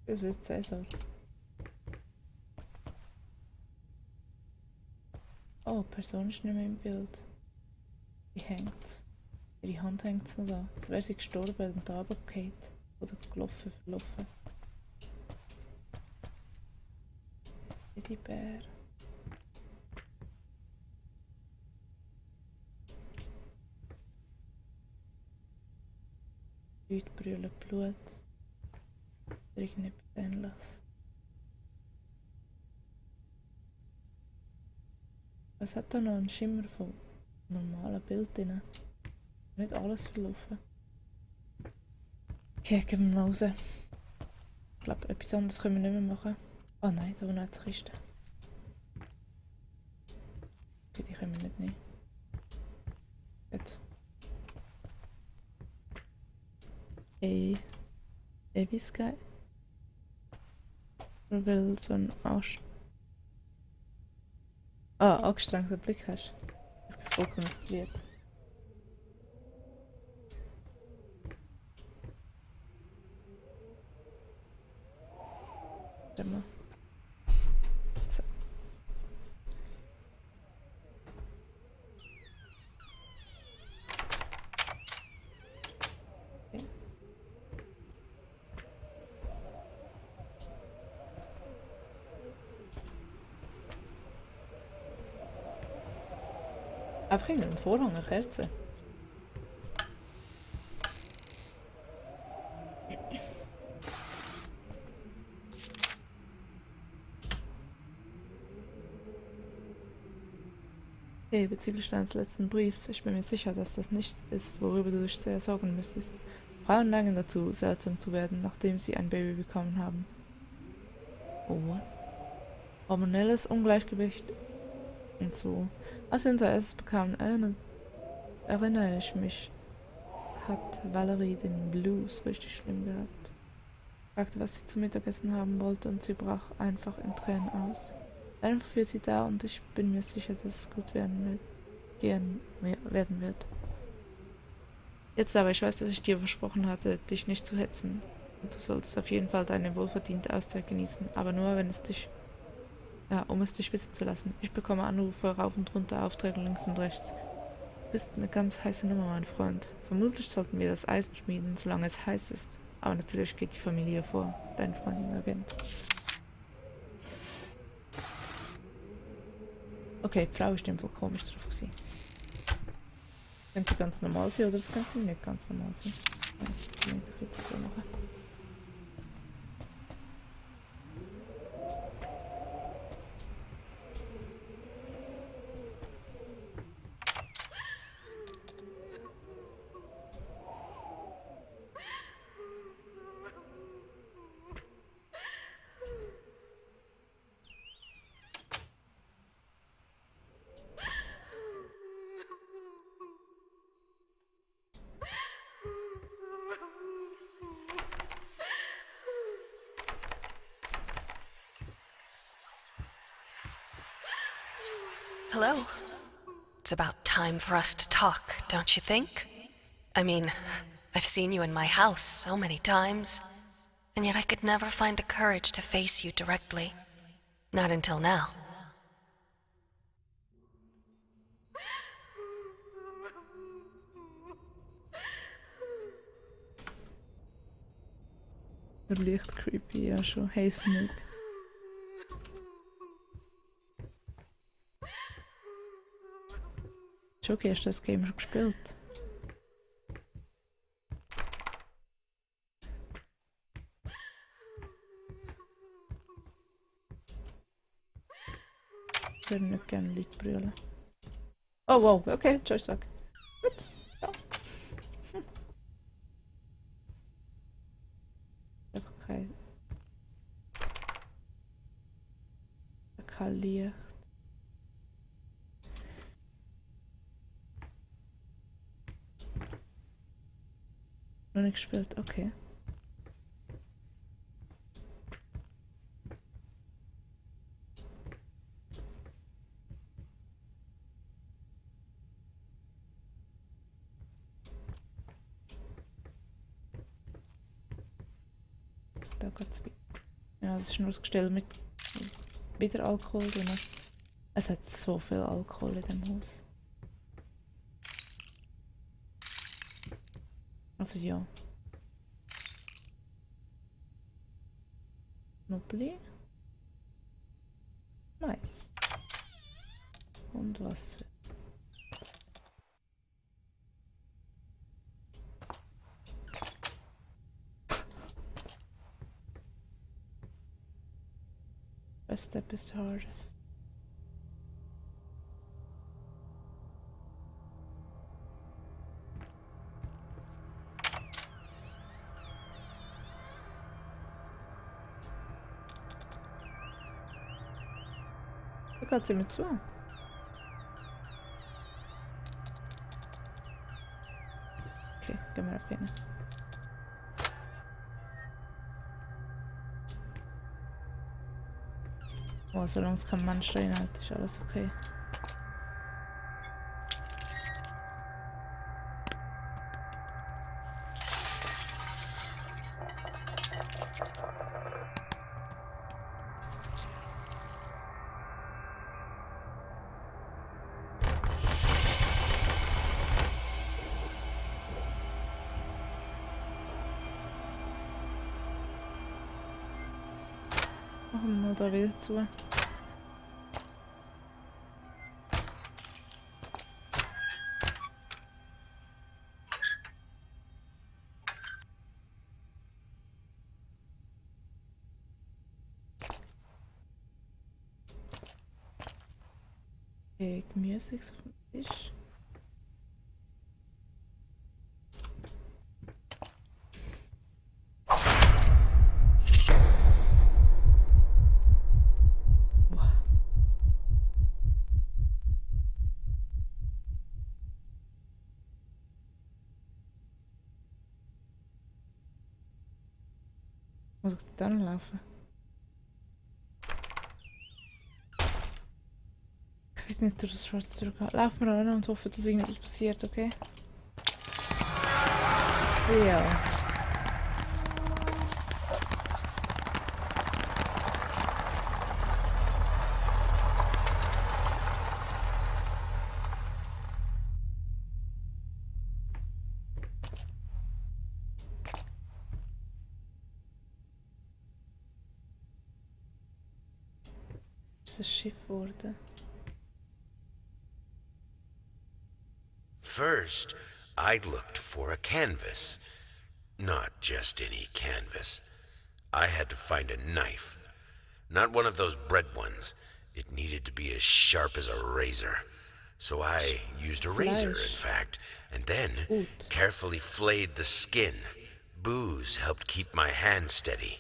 Das ist Cäsar. Oh, die Person ist nicht mehr im Bild. Die hängt. Ihre Hand hängt noch da. Als wäre sie gestorben und da runtergefallen. Oder gelaufen, verlaufen. Teddybär. Leute brüllen Blut. Oder irgendetwas Ähnliches. Was hat da noch einen Schimmer von normalen Bild drin? Nicht alles verlaufen. Okay, gehen wir mal raus. Ich glaube, etwas anderes können wir nicht mehr machen. Oh nein, da war noch eine Kiste. Okay, die können wir nicht nehmen. Gut. Hey. Evisky. Oder weil so ein angestrengter Blick hast. Ich bin voll konzentriert. Warte mal. So. Okay. Einfach in einem Vorhang eine Kerze. Okay, bezüglich deines letzten Briefs. Ich bin mir sicher, dass das nichts ist, worüber du dich sehr sorgen müsstest. Frauen neigen dazu, seltsam zu werden, nachdem sie ein Baby bekommen haben. Oh, what? Hormonelles Ungleichgewicht und so. Als wir unser erstes bekamen, erinnere ich mich, hat Valerie den Blues richtig schlimm gehabt. Fragte, was sie zum Mittagessen haben wollte und sie brach einfach in Tränen aus. Einfach für sie da und ich bin mir sicher, dass es gut werden wird. Jetzt aber, ich weiß, dass ich dir versprochen hatte, dich nicht zu hetzen. Und du solltest auf jeden Fall deine wohlverdiente Auszeit genießen, aber nur, um es dich wissen zu lassen. Ich bekomme Anrufe rauf und runter, Aufträge links und rechts. Du bist eine ganz heiße Nummer, mein Freund. Vermutlich sollten wir das Eisen schmieden, solange es heiß ist. Aber natürlich geht die Familie vor. Dein Freund und Agent. Okay, die Frau ist im Fall komisch drauf gewesen. Könnte ganz normal sein oder es könnte nicht ganz normal sein. Das kann ich jetzt so machen. Hello. It's about time for us to talk, don't you think? I mean, I've seen you in my house so many times, and yet I could never find the courage to face you directly. Not until now. Leicht creepy, ja schon. Hey Snook. Jockey, hast du das Game schon gespielt? Ich würde nicht gerne Leute brüllen. Oh wow, okay, Joystick. Gut, ja. Okay. Kein Licht. Noch nicht gespielt, okay. Da geht's weiter. Ja, das ist nur das Gestell mit wieder Alkohol drin. Es hat so viel Alkohol in dem Haus. Also ja. Nobli. Nice. Und Wasser. First step is the hardest. Da geht sie mit zu. Okay, gehen wir auf hin. Oh, solange es kein Mensch drin hat, ist alles okay. Machen wir da wieder zu. Okay, Gemüse auf dem Tisch. Wow. Muss ich da dann laufen? Ich weiß nicht, durch das Schwarz zurückgehen. Laufen wir an und hoffen, dass irgendetwas passiert, okay? Ja. Ist ein Schiff geworden. First, I looked for a canvas. Not just any canvas. I had to find a knife. Not one of those bread ones. It needed to be as sharp as a razor. So I used a razor, in fact, and then carefully flayed the skin. Booze helped keep my hand steady.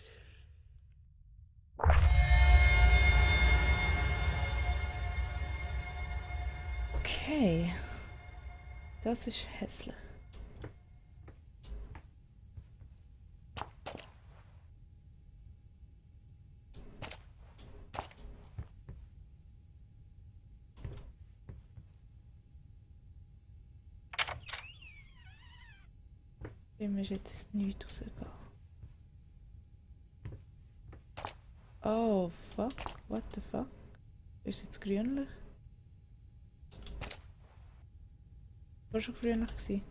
Okay. Das ist hässlich. Dem ist jetzt nichts rausgegangen. Oh, fuck. What the fuck? Ist jetzt grünlich? War schon grünlich gewesen.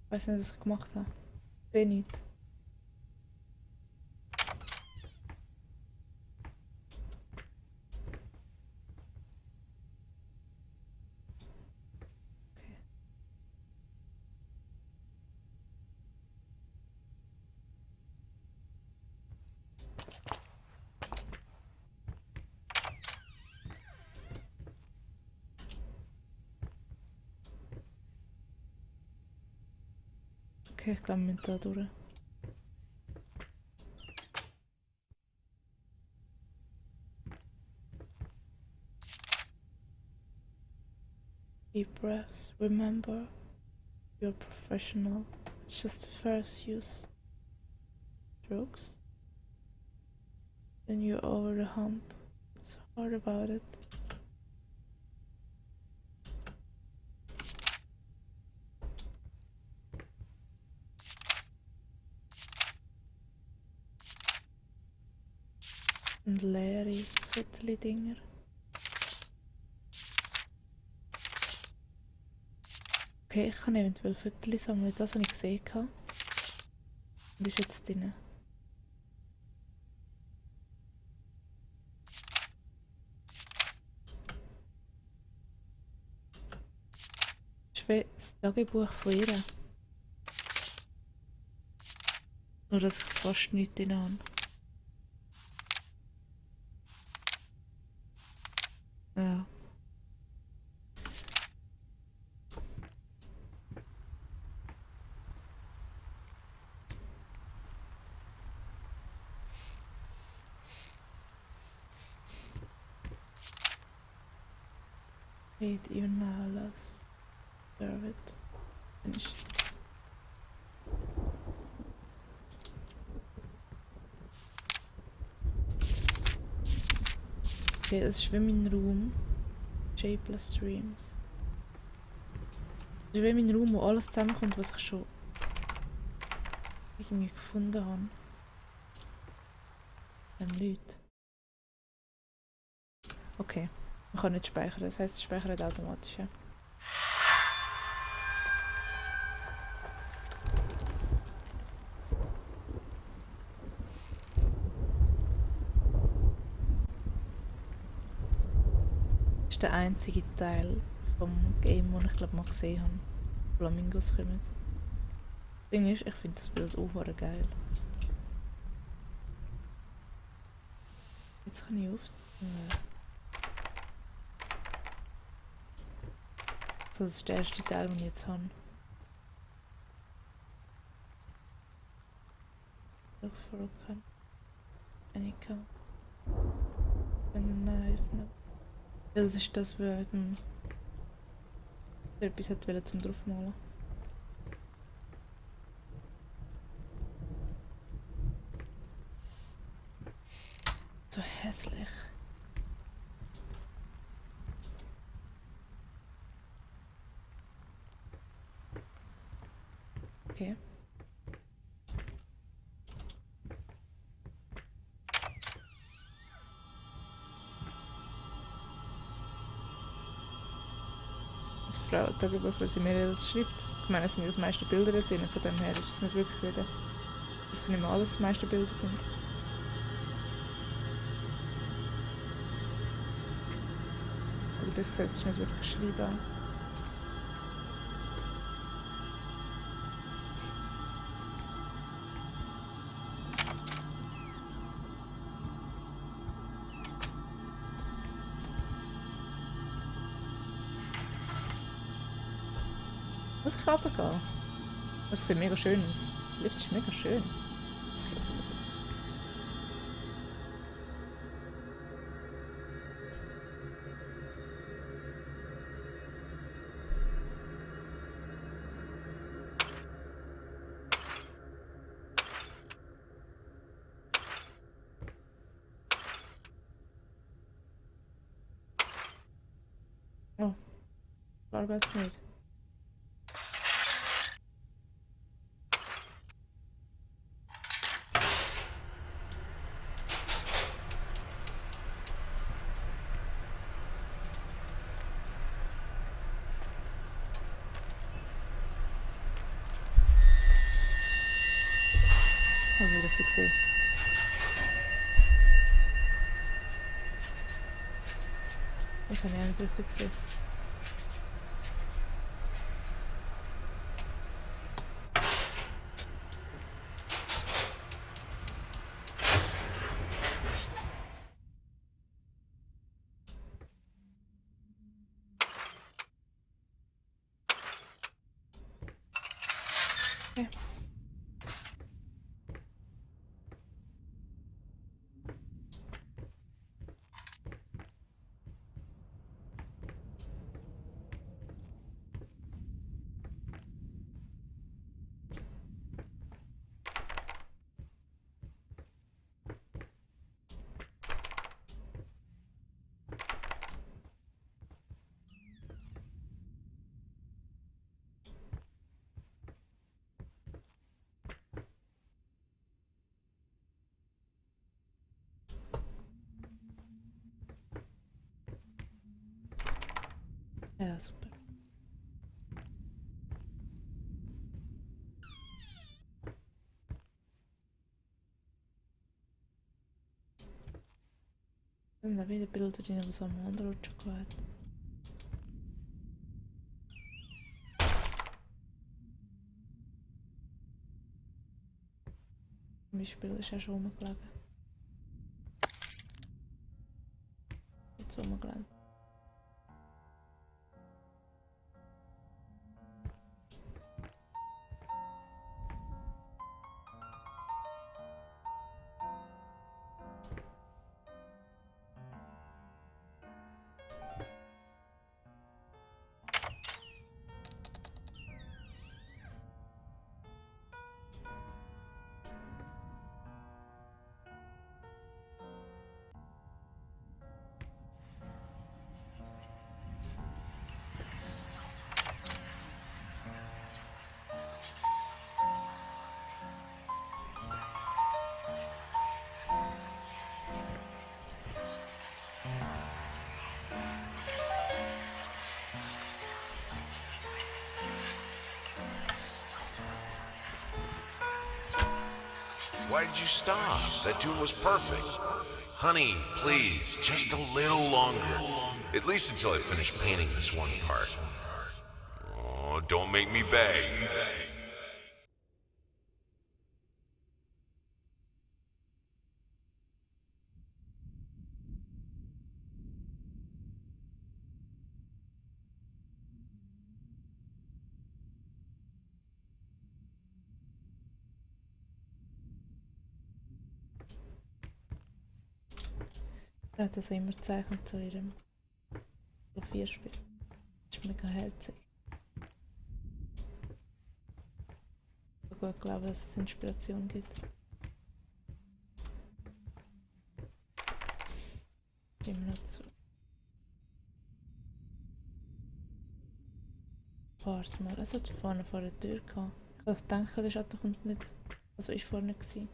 Ich weiß nicht, was ich gemacht habe. Ich sehe nichts. Okay, ich glaube, wir müssen da durch. Deep breaths. Remember, you're a professional. It's just the first use strokes. Then you're over the hump. It's hard about it. Und leere Viertel-Dinger. Okay, ich kann eventuell Viertel sammeln. Das habe ich gesehen. Und ist jetzt drin. Das ist wie das Tagebuch von ihr. Nur dass ich fast nichts drin habe. Ja. Read even now, let's serve it. Finish. Okay, das ist wie mein Raum. Shapeless Dreams. Das ist wie mein Raum, wo alles zusammenkommt, was ich schon irgendwie gefunden habe. Dann Leute. Okay, man kann nicht speichern, das heisst, es speichert automatisch. Ja. Das ist der einzige Teil vom Game, den ich glaube mal gesehen habe. Flamingos kommen. Das Ding ist, ich finde das Bild auch geil. Jetzt kann ich auf. So, das ist der erste Teil, den ich jetzt habe. Look for a gun. Any gun. And a knife. No. Ja, das ist das, was etwas wollte zum draufmalen. So hässlich. Okay. Das Frau-Tagebuch, weil sie mir das schreibt. Ich meine, es sind ja das meiste Bilder da drin, von dem her ist es nicht wirklich wieder. Das kann nicht mehr alles das meiste Bilder sind. Aber das Gesetz ist nicht wirklich schreibbar. Muss ich runtergehen? Das sieht mega schön aus. Der Lift ist mega schön. Fall geht's nicht. Also richtig gesehen. Das habe ich auch nicht richtig gesehen. Okay. Ja, super. Dann da wieder Bilder drin, was am anderen Ort schon gehabt hat. Zum Beispiel ist er schon rumgelegen. Jetzt rumgelegen. Why did you stop? That tune was perfect. Honey, please, just a little longer. At least until I finish painting this one part. Oh, don't make me beg. Er hat also immer gezeichnet zu ihrem Klavierspiel. Das ist mega herzig. Ich gut glaube, dass es Inspiration gibt. Immer noch zu. Warte mal, es hat vorne vor der Tür gehabt. Ich denke, der Schatten kommt nicht. Also ist vorne gewesen.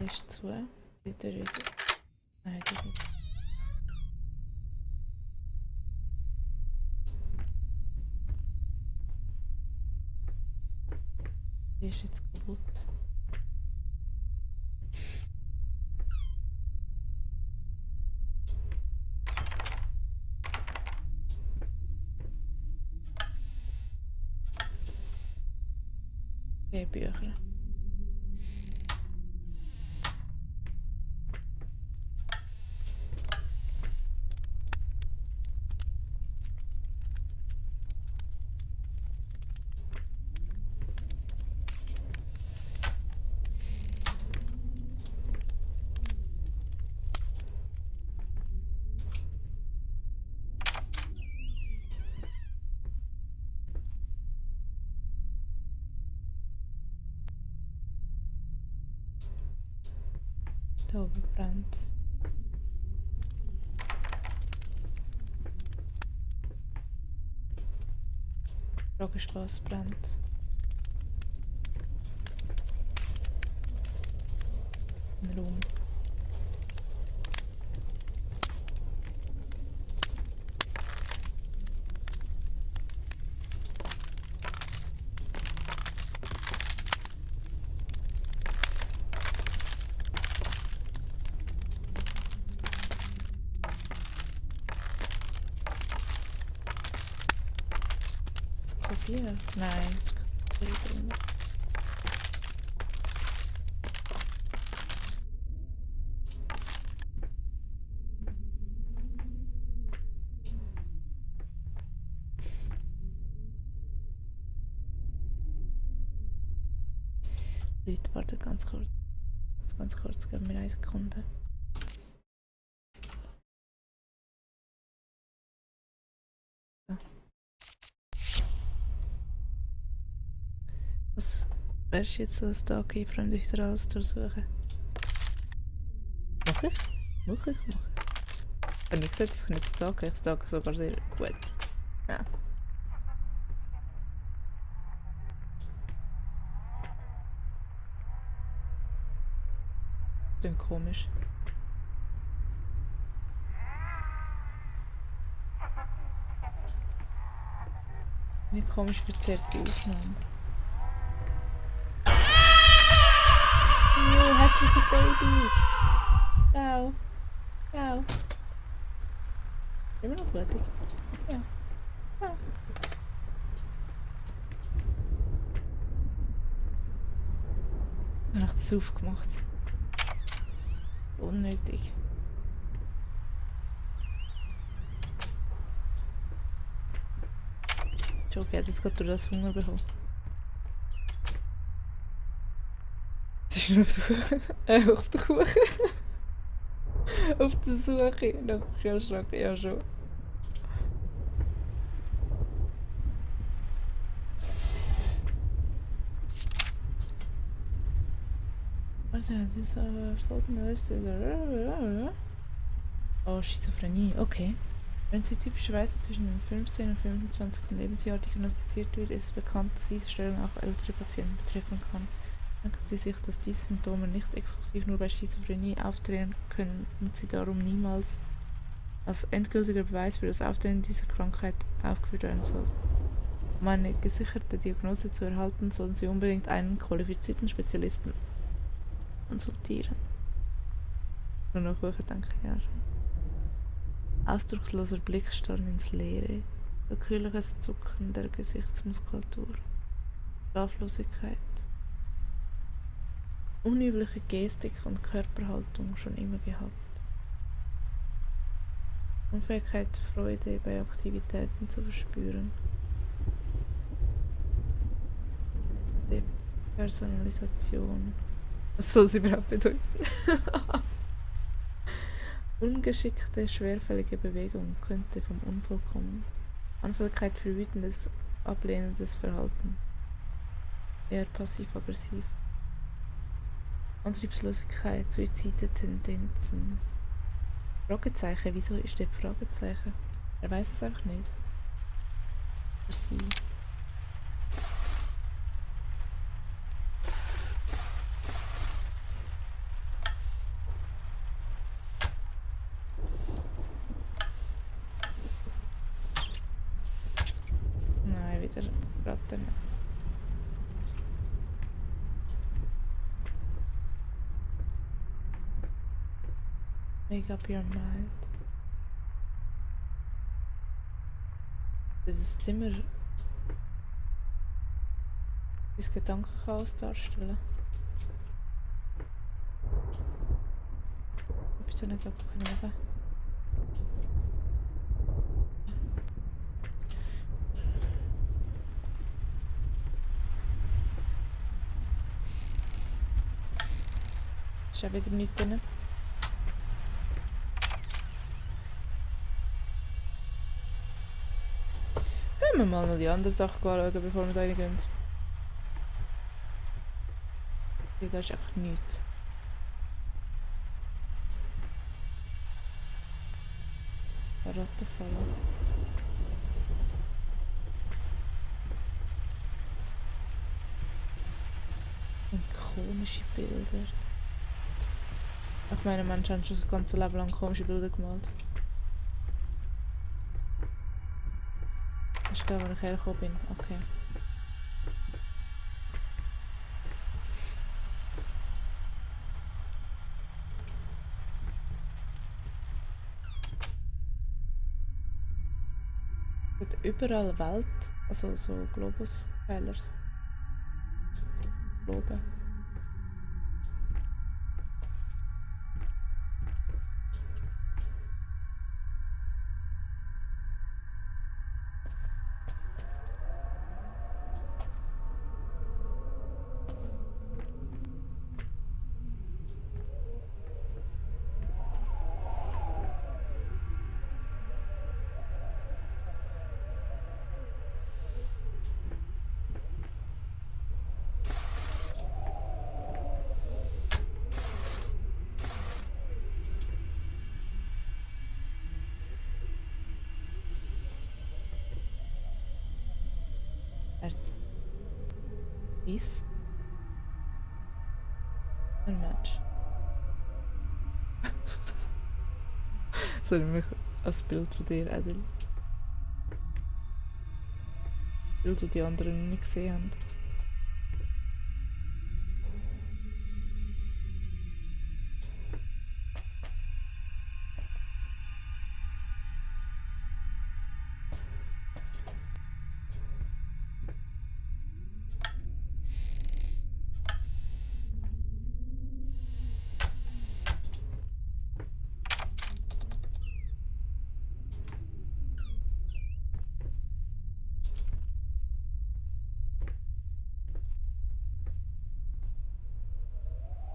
Die ist zu. Die Tür wieder. Nein, die ist nicht. Die ist jetzt kaputt. Okay, Bücher. Da oben brennt es. Die Frage ist, was brennt. Ein Raum. Hier? Nein, das kann ich nicht. Leute, wartet ganz kurz. Ganz kurz, geben wir 1 Sekunde. Was wärst du jetzt so ein Tag in fremde Häuser alles durchsuchen? Mach ich? Mach ich? Ich habe nicht gesagt, dass ich nicht stalke. Ich stalke sogar sehr gut. Ja. Das ist komisch. Nicht komisch verzerrte Aufnahme. Jo, hässliche Babys! Ciao! Ciao! Immer noch blutig? Ja. Ja. Dann habe ich das aufgemacht. Unnötig. Okay, hat jetzt gerade durch das Hunger bekommen. Sie ist nur auf der Kuchen. Auf der Kuchen. Auf der Suche nach dem Kühlschrank, ja schon. Also, das ist folgendes. Oh, Schizophrenie, okay. Wenn sie typischerweise zwischen dem 15. und 25. Lebensjahr diagnostiziert wird, ist es bekannt, dass diese Störung auch ältere Patienten betreffen kann. Denken Sie sich, dass diese Symptome nicht exklusiv nur bei Schizophrenie auftreten können und sie darum niemals als endgültiger Beweis für das Auftreten dieser Krankheit aufgeführt werden sollten. Um eine gesicherte Diagnose zu erhalten, sollten Sie unbedingt einen qualifizierten Spezialisten konsultieren. Nur noch hoch, denke ich, ja schon. Ausdrucksloser Blickstarren ins Leere, willkürliches Zucken der Gesichtsmuskulatur, Schlaflosigkeit, unübliche Gestik und Körperhaltung schon immer gehabt, Unfähigkeit, Freude bei Aktivitäten zu verspüren, Depersonalisation, was soll sie überhaupt bedeuten? Ungeschickte, schwerfällige Bewegung könnte vom Unfall kommen. Anfälligkeit für wütendes, ablehnendes Verhalten. Eher passiv-aggressiv. Antriebslosigkeit, suizide Tendenzen. Fragezeichen, wieso ist der Fragezeichen? Er weiß es einfach nicht. Für sie. Ratten. Make up your mind. Dieses Zimmer das Gedankenchaos darstellen. Ich bin so nicht abgenommen. Ist auch wieder nichts drin. Gehen wir mal noch die anderen Sachen anschauen, bevor wir da reingehen. Okay, da ist einfach nichts. Eine Rattenfalle. Und komische Bilder. Ich meine, Menschen haben schon das ganze Leben lang komische Bilder gemalt. Das ist da, wo ich hergekommen bin. Okay. Es hat überall Welt, also so Globus-Teilers. Globe. Ist ein Mensch. Das habe ich mich als Bild von dir, Adel. Bild, das die anderen noch nicht gesehen haben.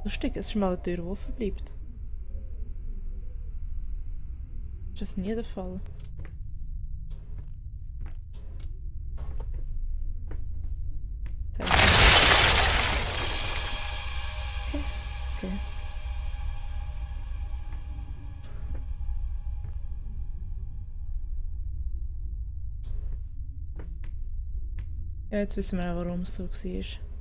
Lustig, es ist mal eine Tür, die offen bleibt. Ist das nie der Fall? Okay. Okay. Ja, jetzt wissen wir auch, warum es so war.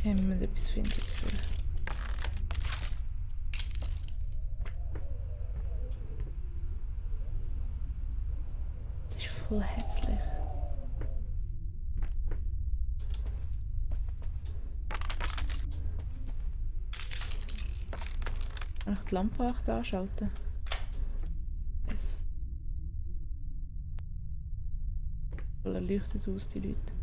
Okay, wir müssen etwas finden dafür. Das ist voll hässlich. Kann ich die Lampe auch anschalten? Yes. Voll erleuchtet aus, die Leute.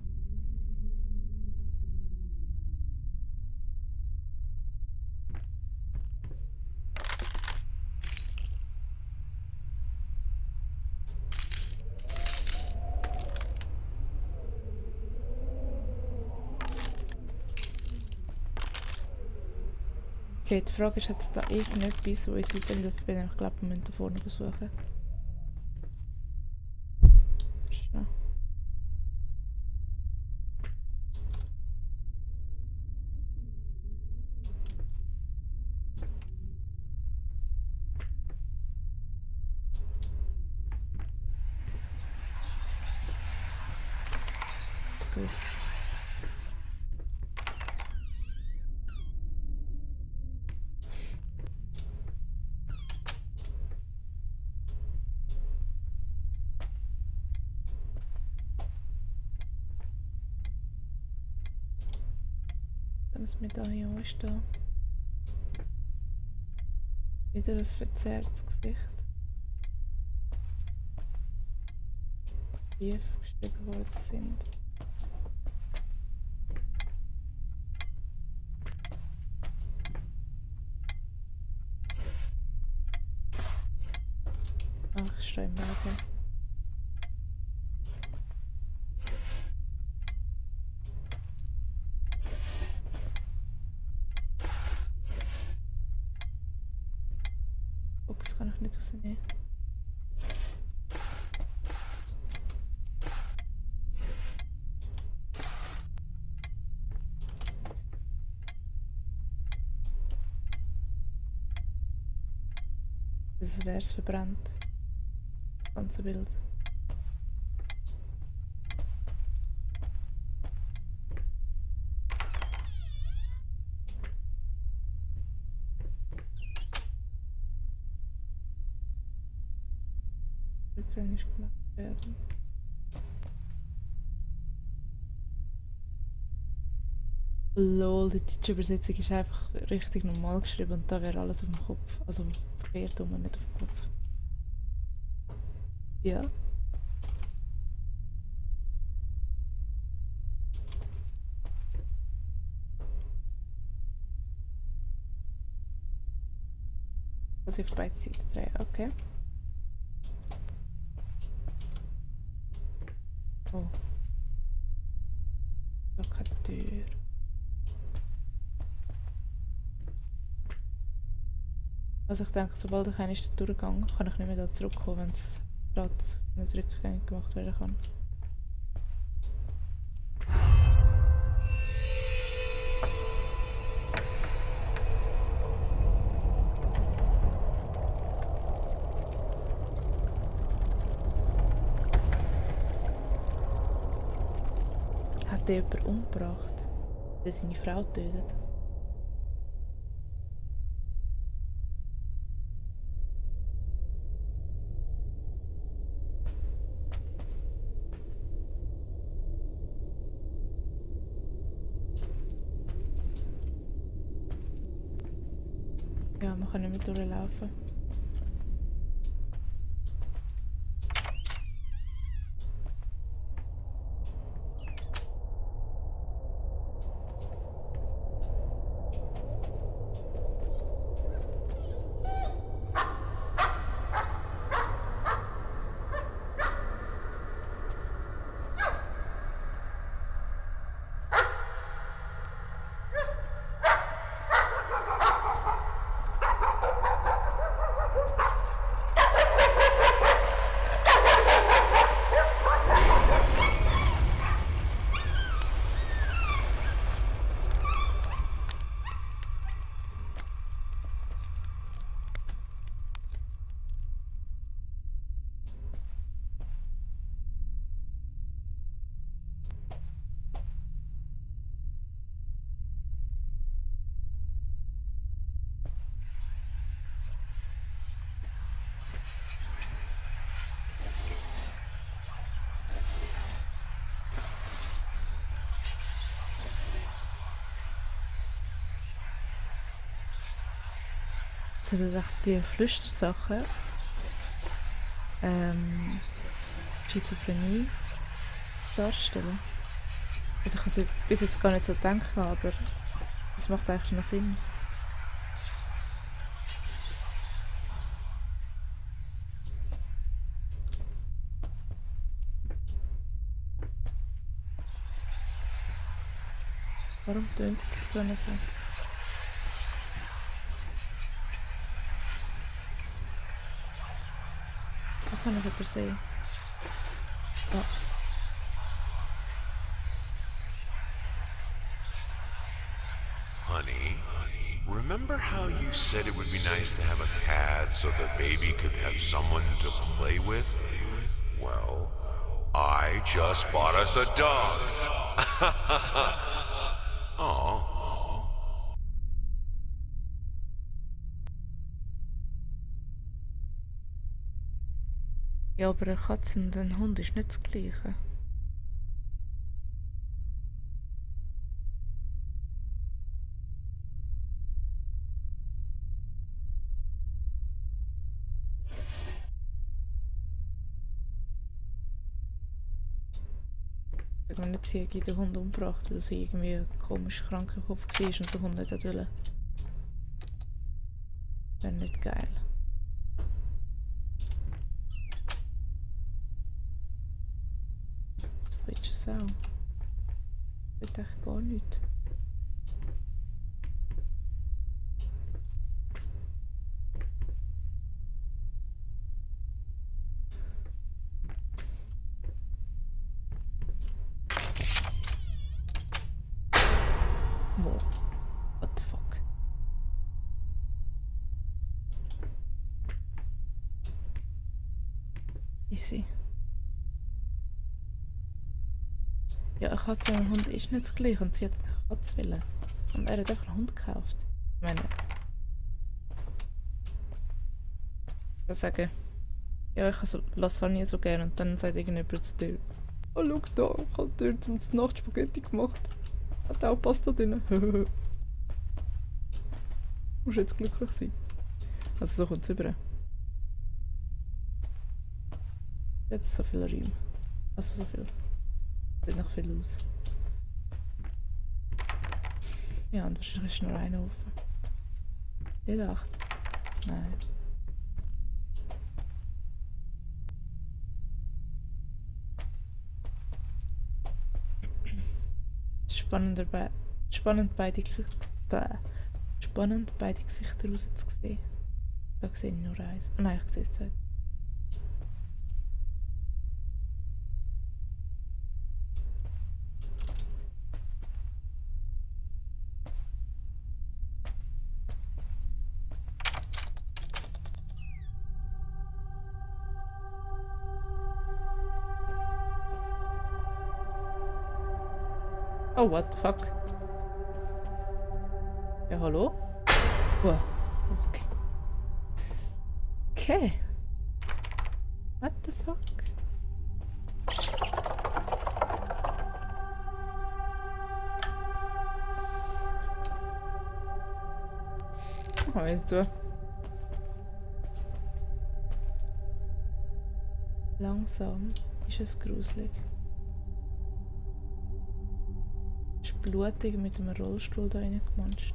Okay, die Frage ist, hat es da irgendetwas, wo uns weiterhilft, wenn ich glaube, wir müssen da vorne besuchen. Schnell. Grüß. Das Medaillon ist da. Wieder ein verzerrtes Gesicht. Briefe geschrieben worden sind. da im Weg. Oh, das kann ich nicht rausnehmen. Das wäre es verbrannt. Das ganze Bild. Rückgängig gemacht werden. Lol, die deutsche Übersetzung ist einfach richtig normal geschrieben und da wäre alles auf dem Kopf. Also verkehrt rum, nicht auf dem Kopf. Ja. Also auf beide Seiten drehen, okay. Oh. Da keine Tür. Also ich denke, sobald ich einmal durchgegangen kann ich nicht mehr da zurückkommen, wenn es gerade nicht rückgängig gemacht werden kann. Hat der jemand umgebracht, der seine Frau tötet? Ja, man kann nicht mehr durchlaufen. Sollen die Flüstersachen Schizophrenie darstellen? Also ich habe es bis jetzt gar nicht so gedacht, aber es macht eigentlich noch Sinn. Warum tönt es die Zunge so? Was habe ich übersehen? Oh. Honey, remember how you said it would be nice to have a cat so the baby could have someone to play with? Well, I just bought us a dog. Aw. Ja, aber eine Katze und ein Hund ist nicht das Gleiche. Ich habe nicht Ziege den Hund umgebracht, weil sie irgendwie ein komisch kranker Kopf war und der Hund nicht wollte. Wäre nicht geil. das auch. Ich will echt gar nicht. Wow. What the fuck? Easy. Ja, ich hatte einen Hund, ist nicht das gleiche und sie hat eine Katze wollen. Und er hat einfach einen Hund gekauft. Ich meine... Ich kann sagen, ja, ich habe so Lasagne so gerne und dann sagt irgendjemand zu dir, oh, schau da, ich habe dir zum Nacht Spaghetti gemacht. Hat auch Pasta drin. Musst jetzt glücklich sein. Also so kommt es über. Jetzt so viel Reim. Also so viel. Sieht noch viel aus. Ja, und wahrscheinlich ist nur einer offen. Die 8. Nein. Spannend beide Gesichter rauszusehen. Da sehe ich nur eins. Oh nein, ich sehe es zwei. Oh, what the fuck? Ja, hallo? Wow. Okay. Okay. What the fuck? Oh, ist so. Langsam ist es gruselig. Ist blutig mit einem Rollstuhl da reingemanscht.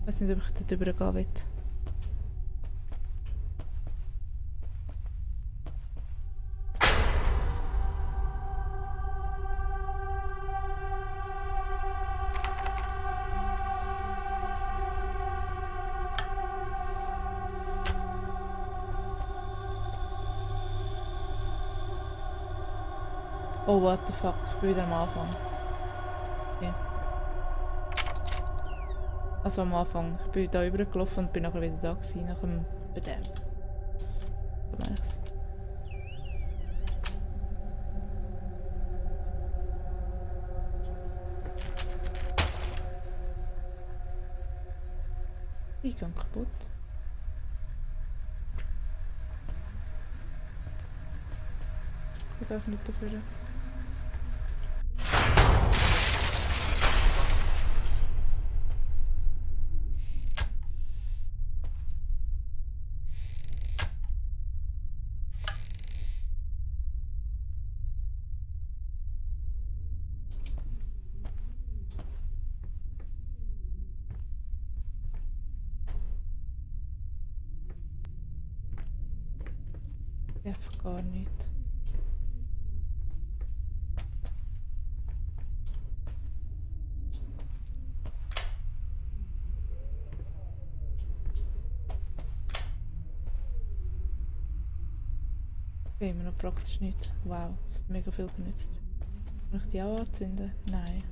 Ich weiß nicht, ob ich dort übergehen will. Oh, what the fuck, ich bin wieder am Anfang. Okay. Also am Anfang. Ich bin da übergelaufen und bin nachher wieder da gewesen, nach dem Bedämm. So meine ich's. Ich gehe kaputt. Ich darf nicht dafür. Einfach gar nicht. Okay, immer noch praktisch nicht. Wow, das hat mega viel genützt. Kann ich die auch anzünden? Nein.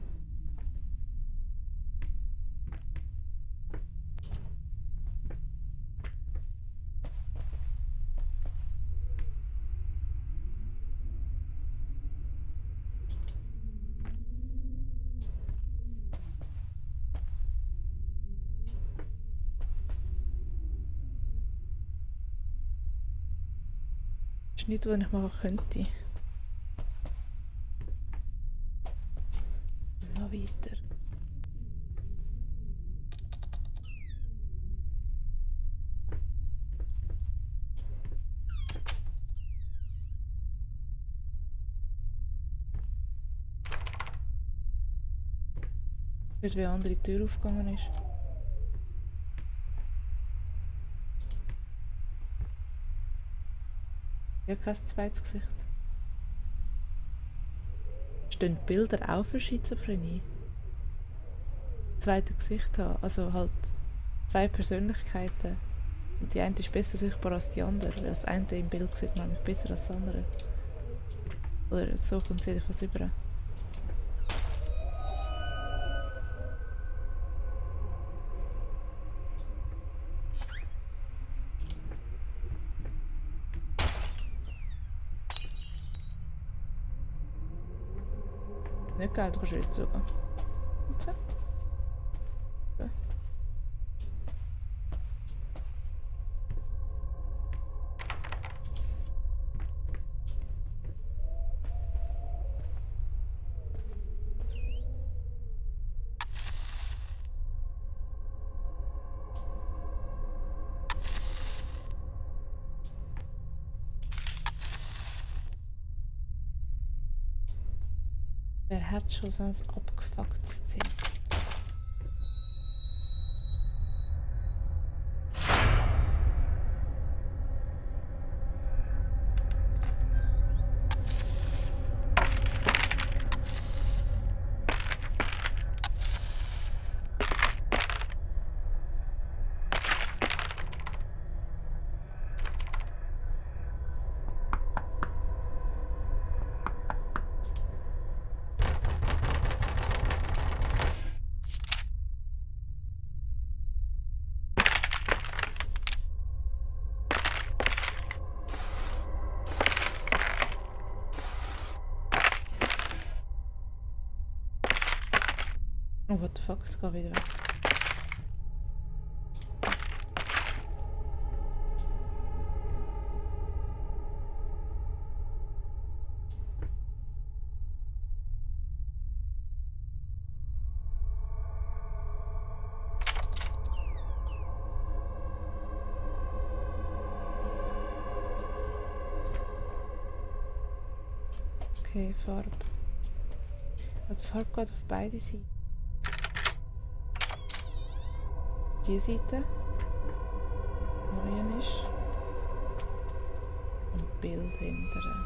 Das ist nicht, was ich machen könnte. Noch weiter. Wie eine andere Tür aufgegangen ist. Ich habe kein zweites Gesicht. Stehen Bilder auch für Schizophrenie? Zweite Gesicht haben, also halt zwei Persönlichkeiten. Und die eine ist besser sichtbar als die andere. Das eine im Bild sieht man nämlich besser als das andere. Oder so kommt es jedenfalls über. Nicht geil, du kannst wieder zugehen. Und so. So. Wer hat schon so ein abgefucktes Zimmer? Oh, what the fuck, es geht wieder weg. Okay, Farbe. Also die Farbe geht auf beide Seiten. Die Seite neuen ist und Bild hinterher.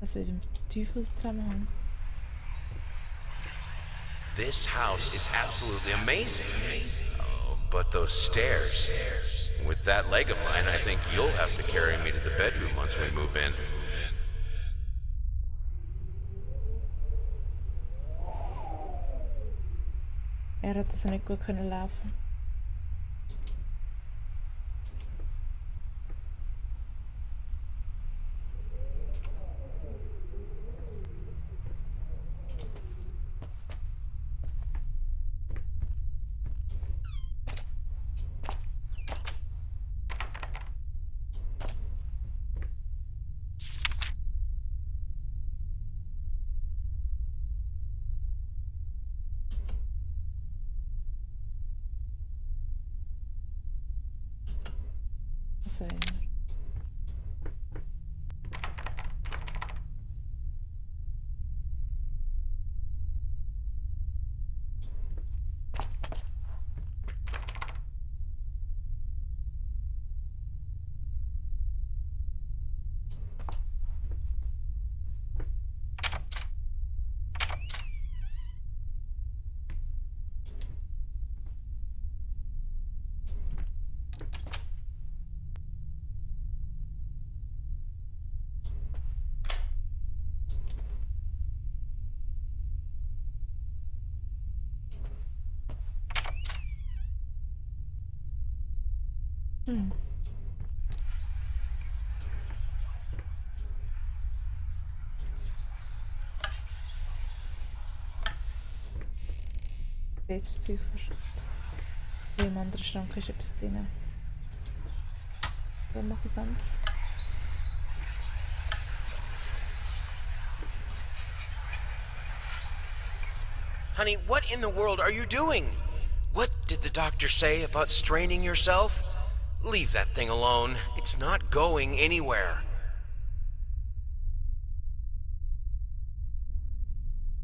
Also in dem Teufelzusammenhang. This house is absolutely amazing. Oh, but those stairs. With that leg of mine, I think you'll have to carry me to the bedroom once we move in. Hat also nicht gut können laufen. Sein. Jetzt Zeug verschüttet. Im anderen Schrank ist etwas drin. So mache ich ganz. Honey, what in the world are you doing? What did the doctor say about straining yourself? Leave that thing alone. It's not going anywhere.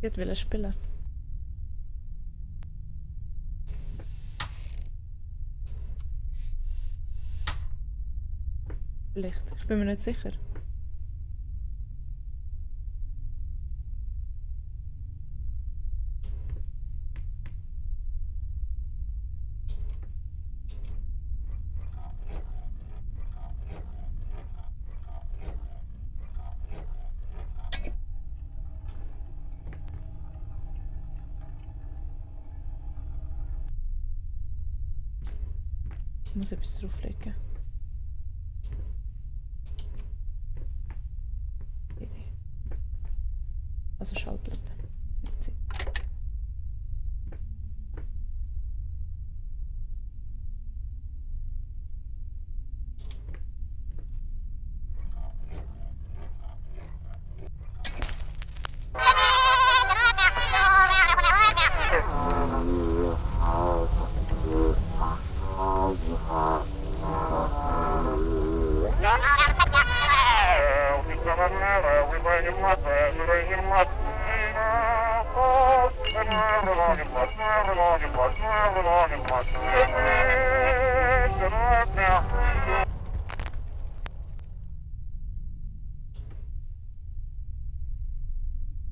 Jetzt will er spielen. Vielleicht. Ich bin mir nicht sicher. Ich muss etwas drauflegen. Idee. Also Schallplatte. Jetzt.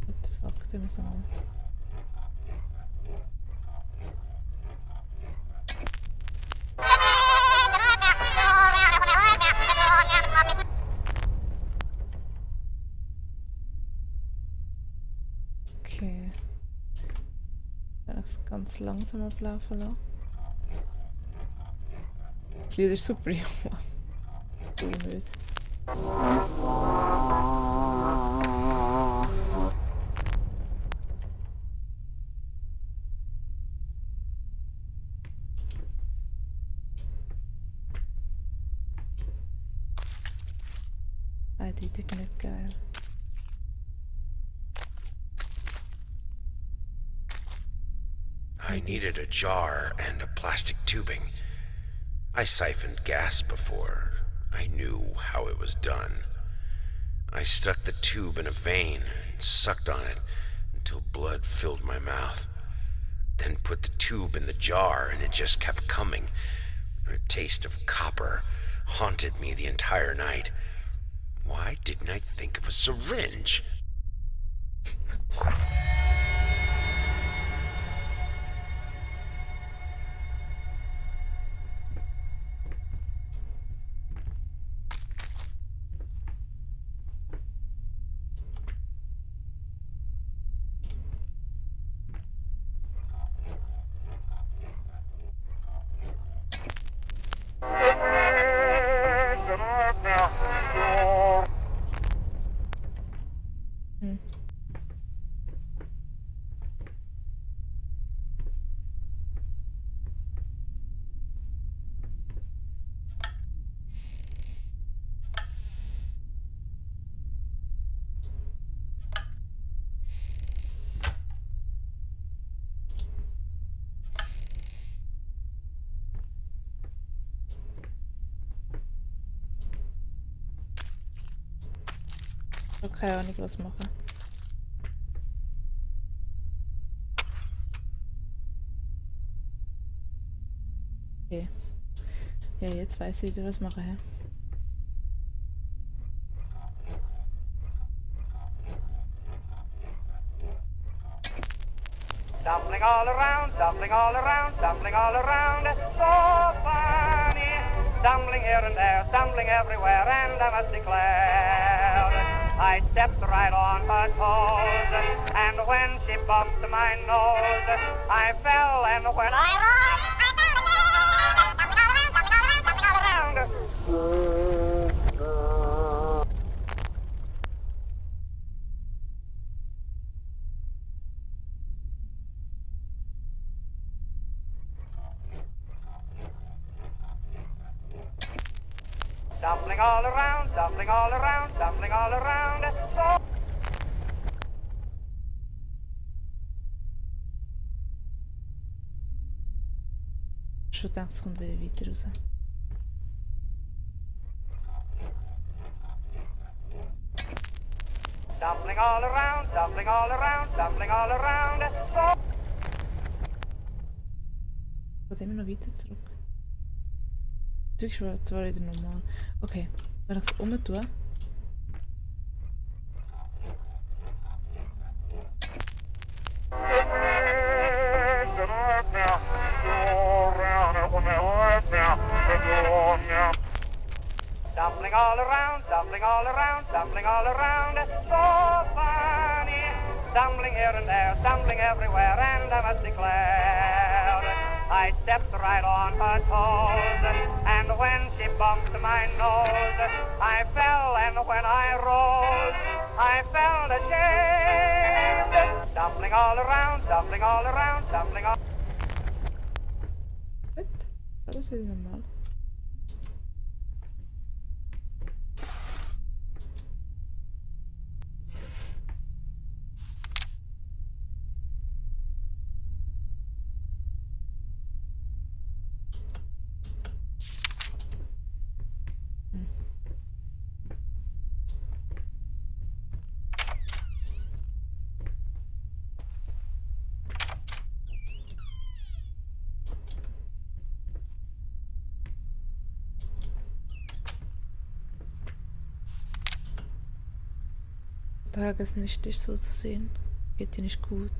What the fuck, det müssen wir. Okay. Ich werde es ganz langsam ablaufen lassen. Das Lied ist super, ja. Unnötig. Eindeutig nicht geil. I needed a jar and a plastic tubing. I siphoned gas before. I knew how it was done. I stuck the tube in a vein and sucked on it until blood filled my mouth. Then put the tube in the jar and it just kept coming. A taste of copper haunted me the entire night. Why didn't I think of a syringe? Ich habe keine Ahnung, was machen. Okay. Ja, jetzt weiß ich, was machen. Hä? Stumbling all around, stumbling all around, stumbling all around. So funny. Stumbling here and there, stumbling everywhere, and I must declare, I stepped right on her toes, and when she bumped my nose, I fell, and when stumbling all around, stumbling all around, stumbling all around. So Schon gedacht, es kommt wieder weiter raus. Stumbling all around, stumbling all around, stumbling all around. So Geht immer noch weiter zurück. Das ist zwar wieder normal. Okay, wenn ich es umtue. stumbling all around, stumbling all around, stumbling all around. So funny. Stumbling here and there, stumbling everywhere, and I must declare, I stepped right on her toes, and when she bumped my nose, I fell, and when I rose, I felt ashamed. Stumbling all around, stumbling all around, stumbling all. Gut, alles wieder normal. Tageslicht ist so zu sehen. Geht dir nicht gut.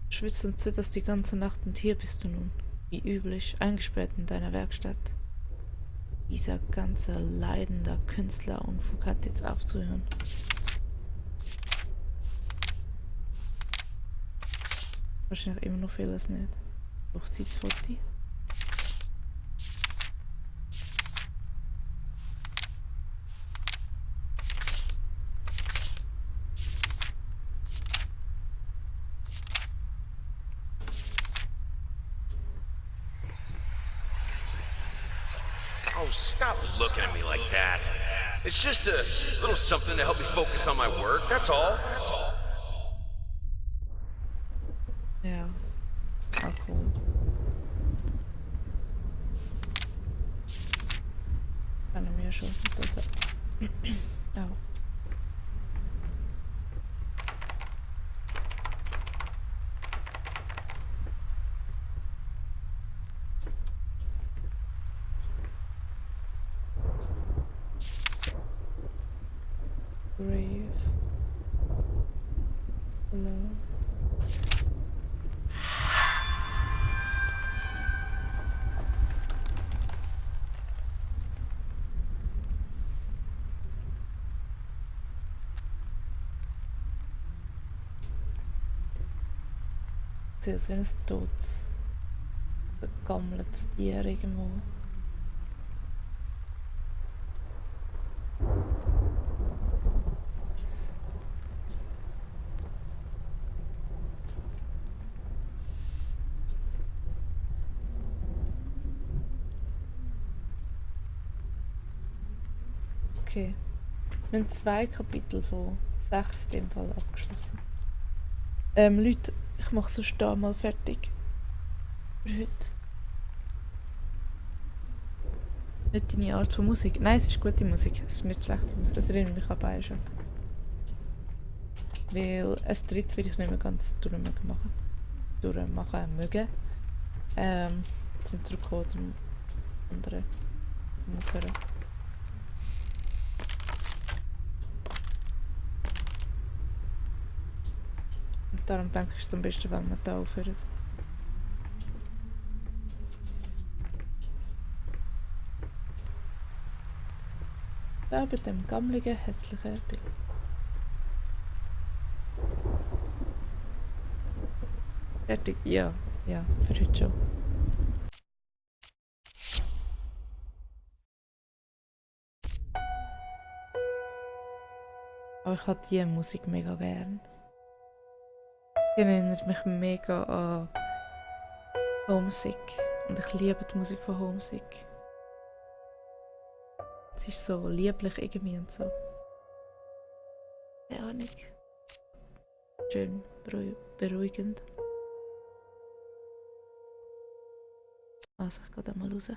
Schwitzt und zitterst die ganze Nacht und hier bist du nun, wie üblich, eingesperrt in deiner Werkstatt. Dieser ganze leidende Künstlerunfug hat jetzt aufzuhören. Wahrscheinlich immer noch vieles nicht. Hochzeitsfoto. Oh, stop looking at me like that. It's just a little something to help me focus on my work, that's all. Ja, Alkohol. Kann er mir schon besser. Au. Grave. Hello. Sieht aus wie ein totes, vergammeltes Tier irgendwo. Okay. Wir haben 2 Kapitel von 6 in dem Fall abgeschlossen. Leute, ich mache sonst da mal fertig. Für heute. Nicht deine Art von Musik. Nein, es ist gute Musik. Es ist nicht schlechte Musik. Es erinnert mich an Bioshock. Weil ein drittes will ich nicht mehr ganz durchmachen mögen. Zum zurückkommen zum anderen. Zum Aufhören. Und darum denke ich, es ist am besten, wenn wir da aufhören. Da bei dem gammeligen, hässlichen Bild. Fertig? Ja, für heute schon. Aber ich habe diese Musik mega gern. Sie erinnert mich mega an Homesick. Und ich liebe die Musik von Homesick. Es ist so lieblich irgendwie und so. Keine Ahnung. Schön, beruhigend. Also, ich gehe da mal raus.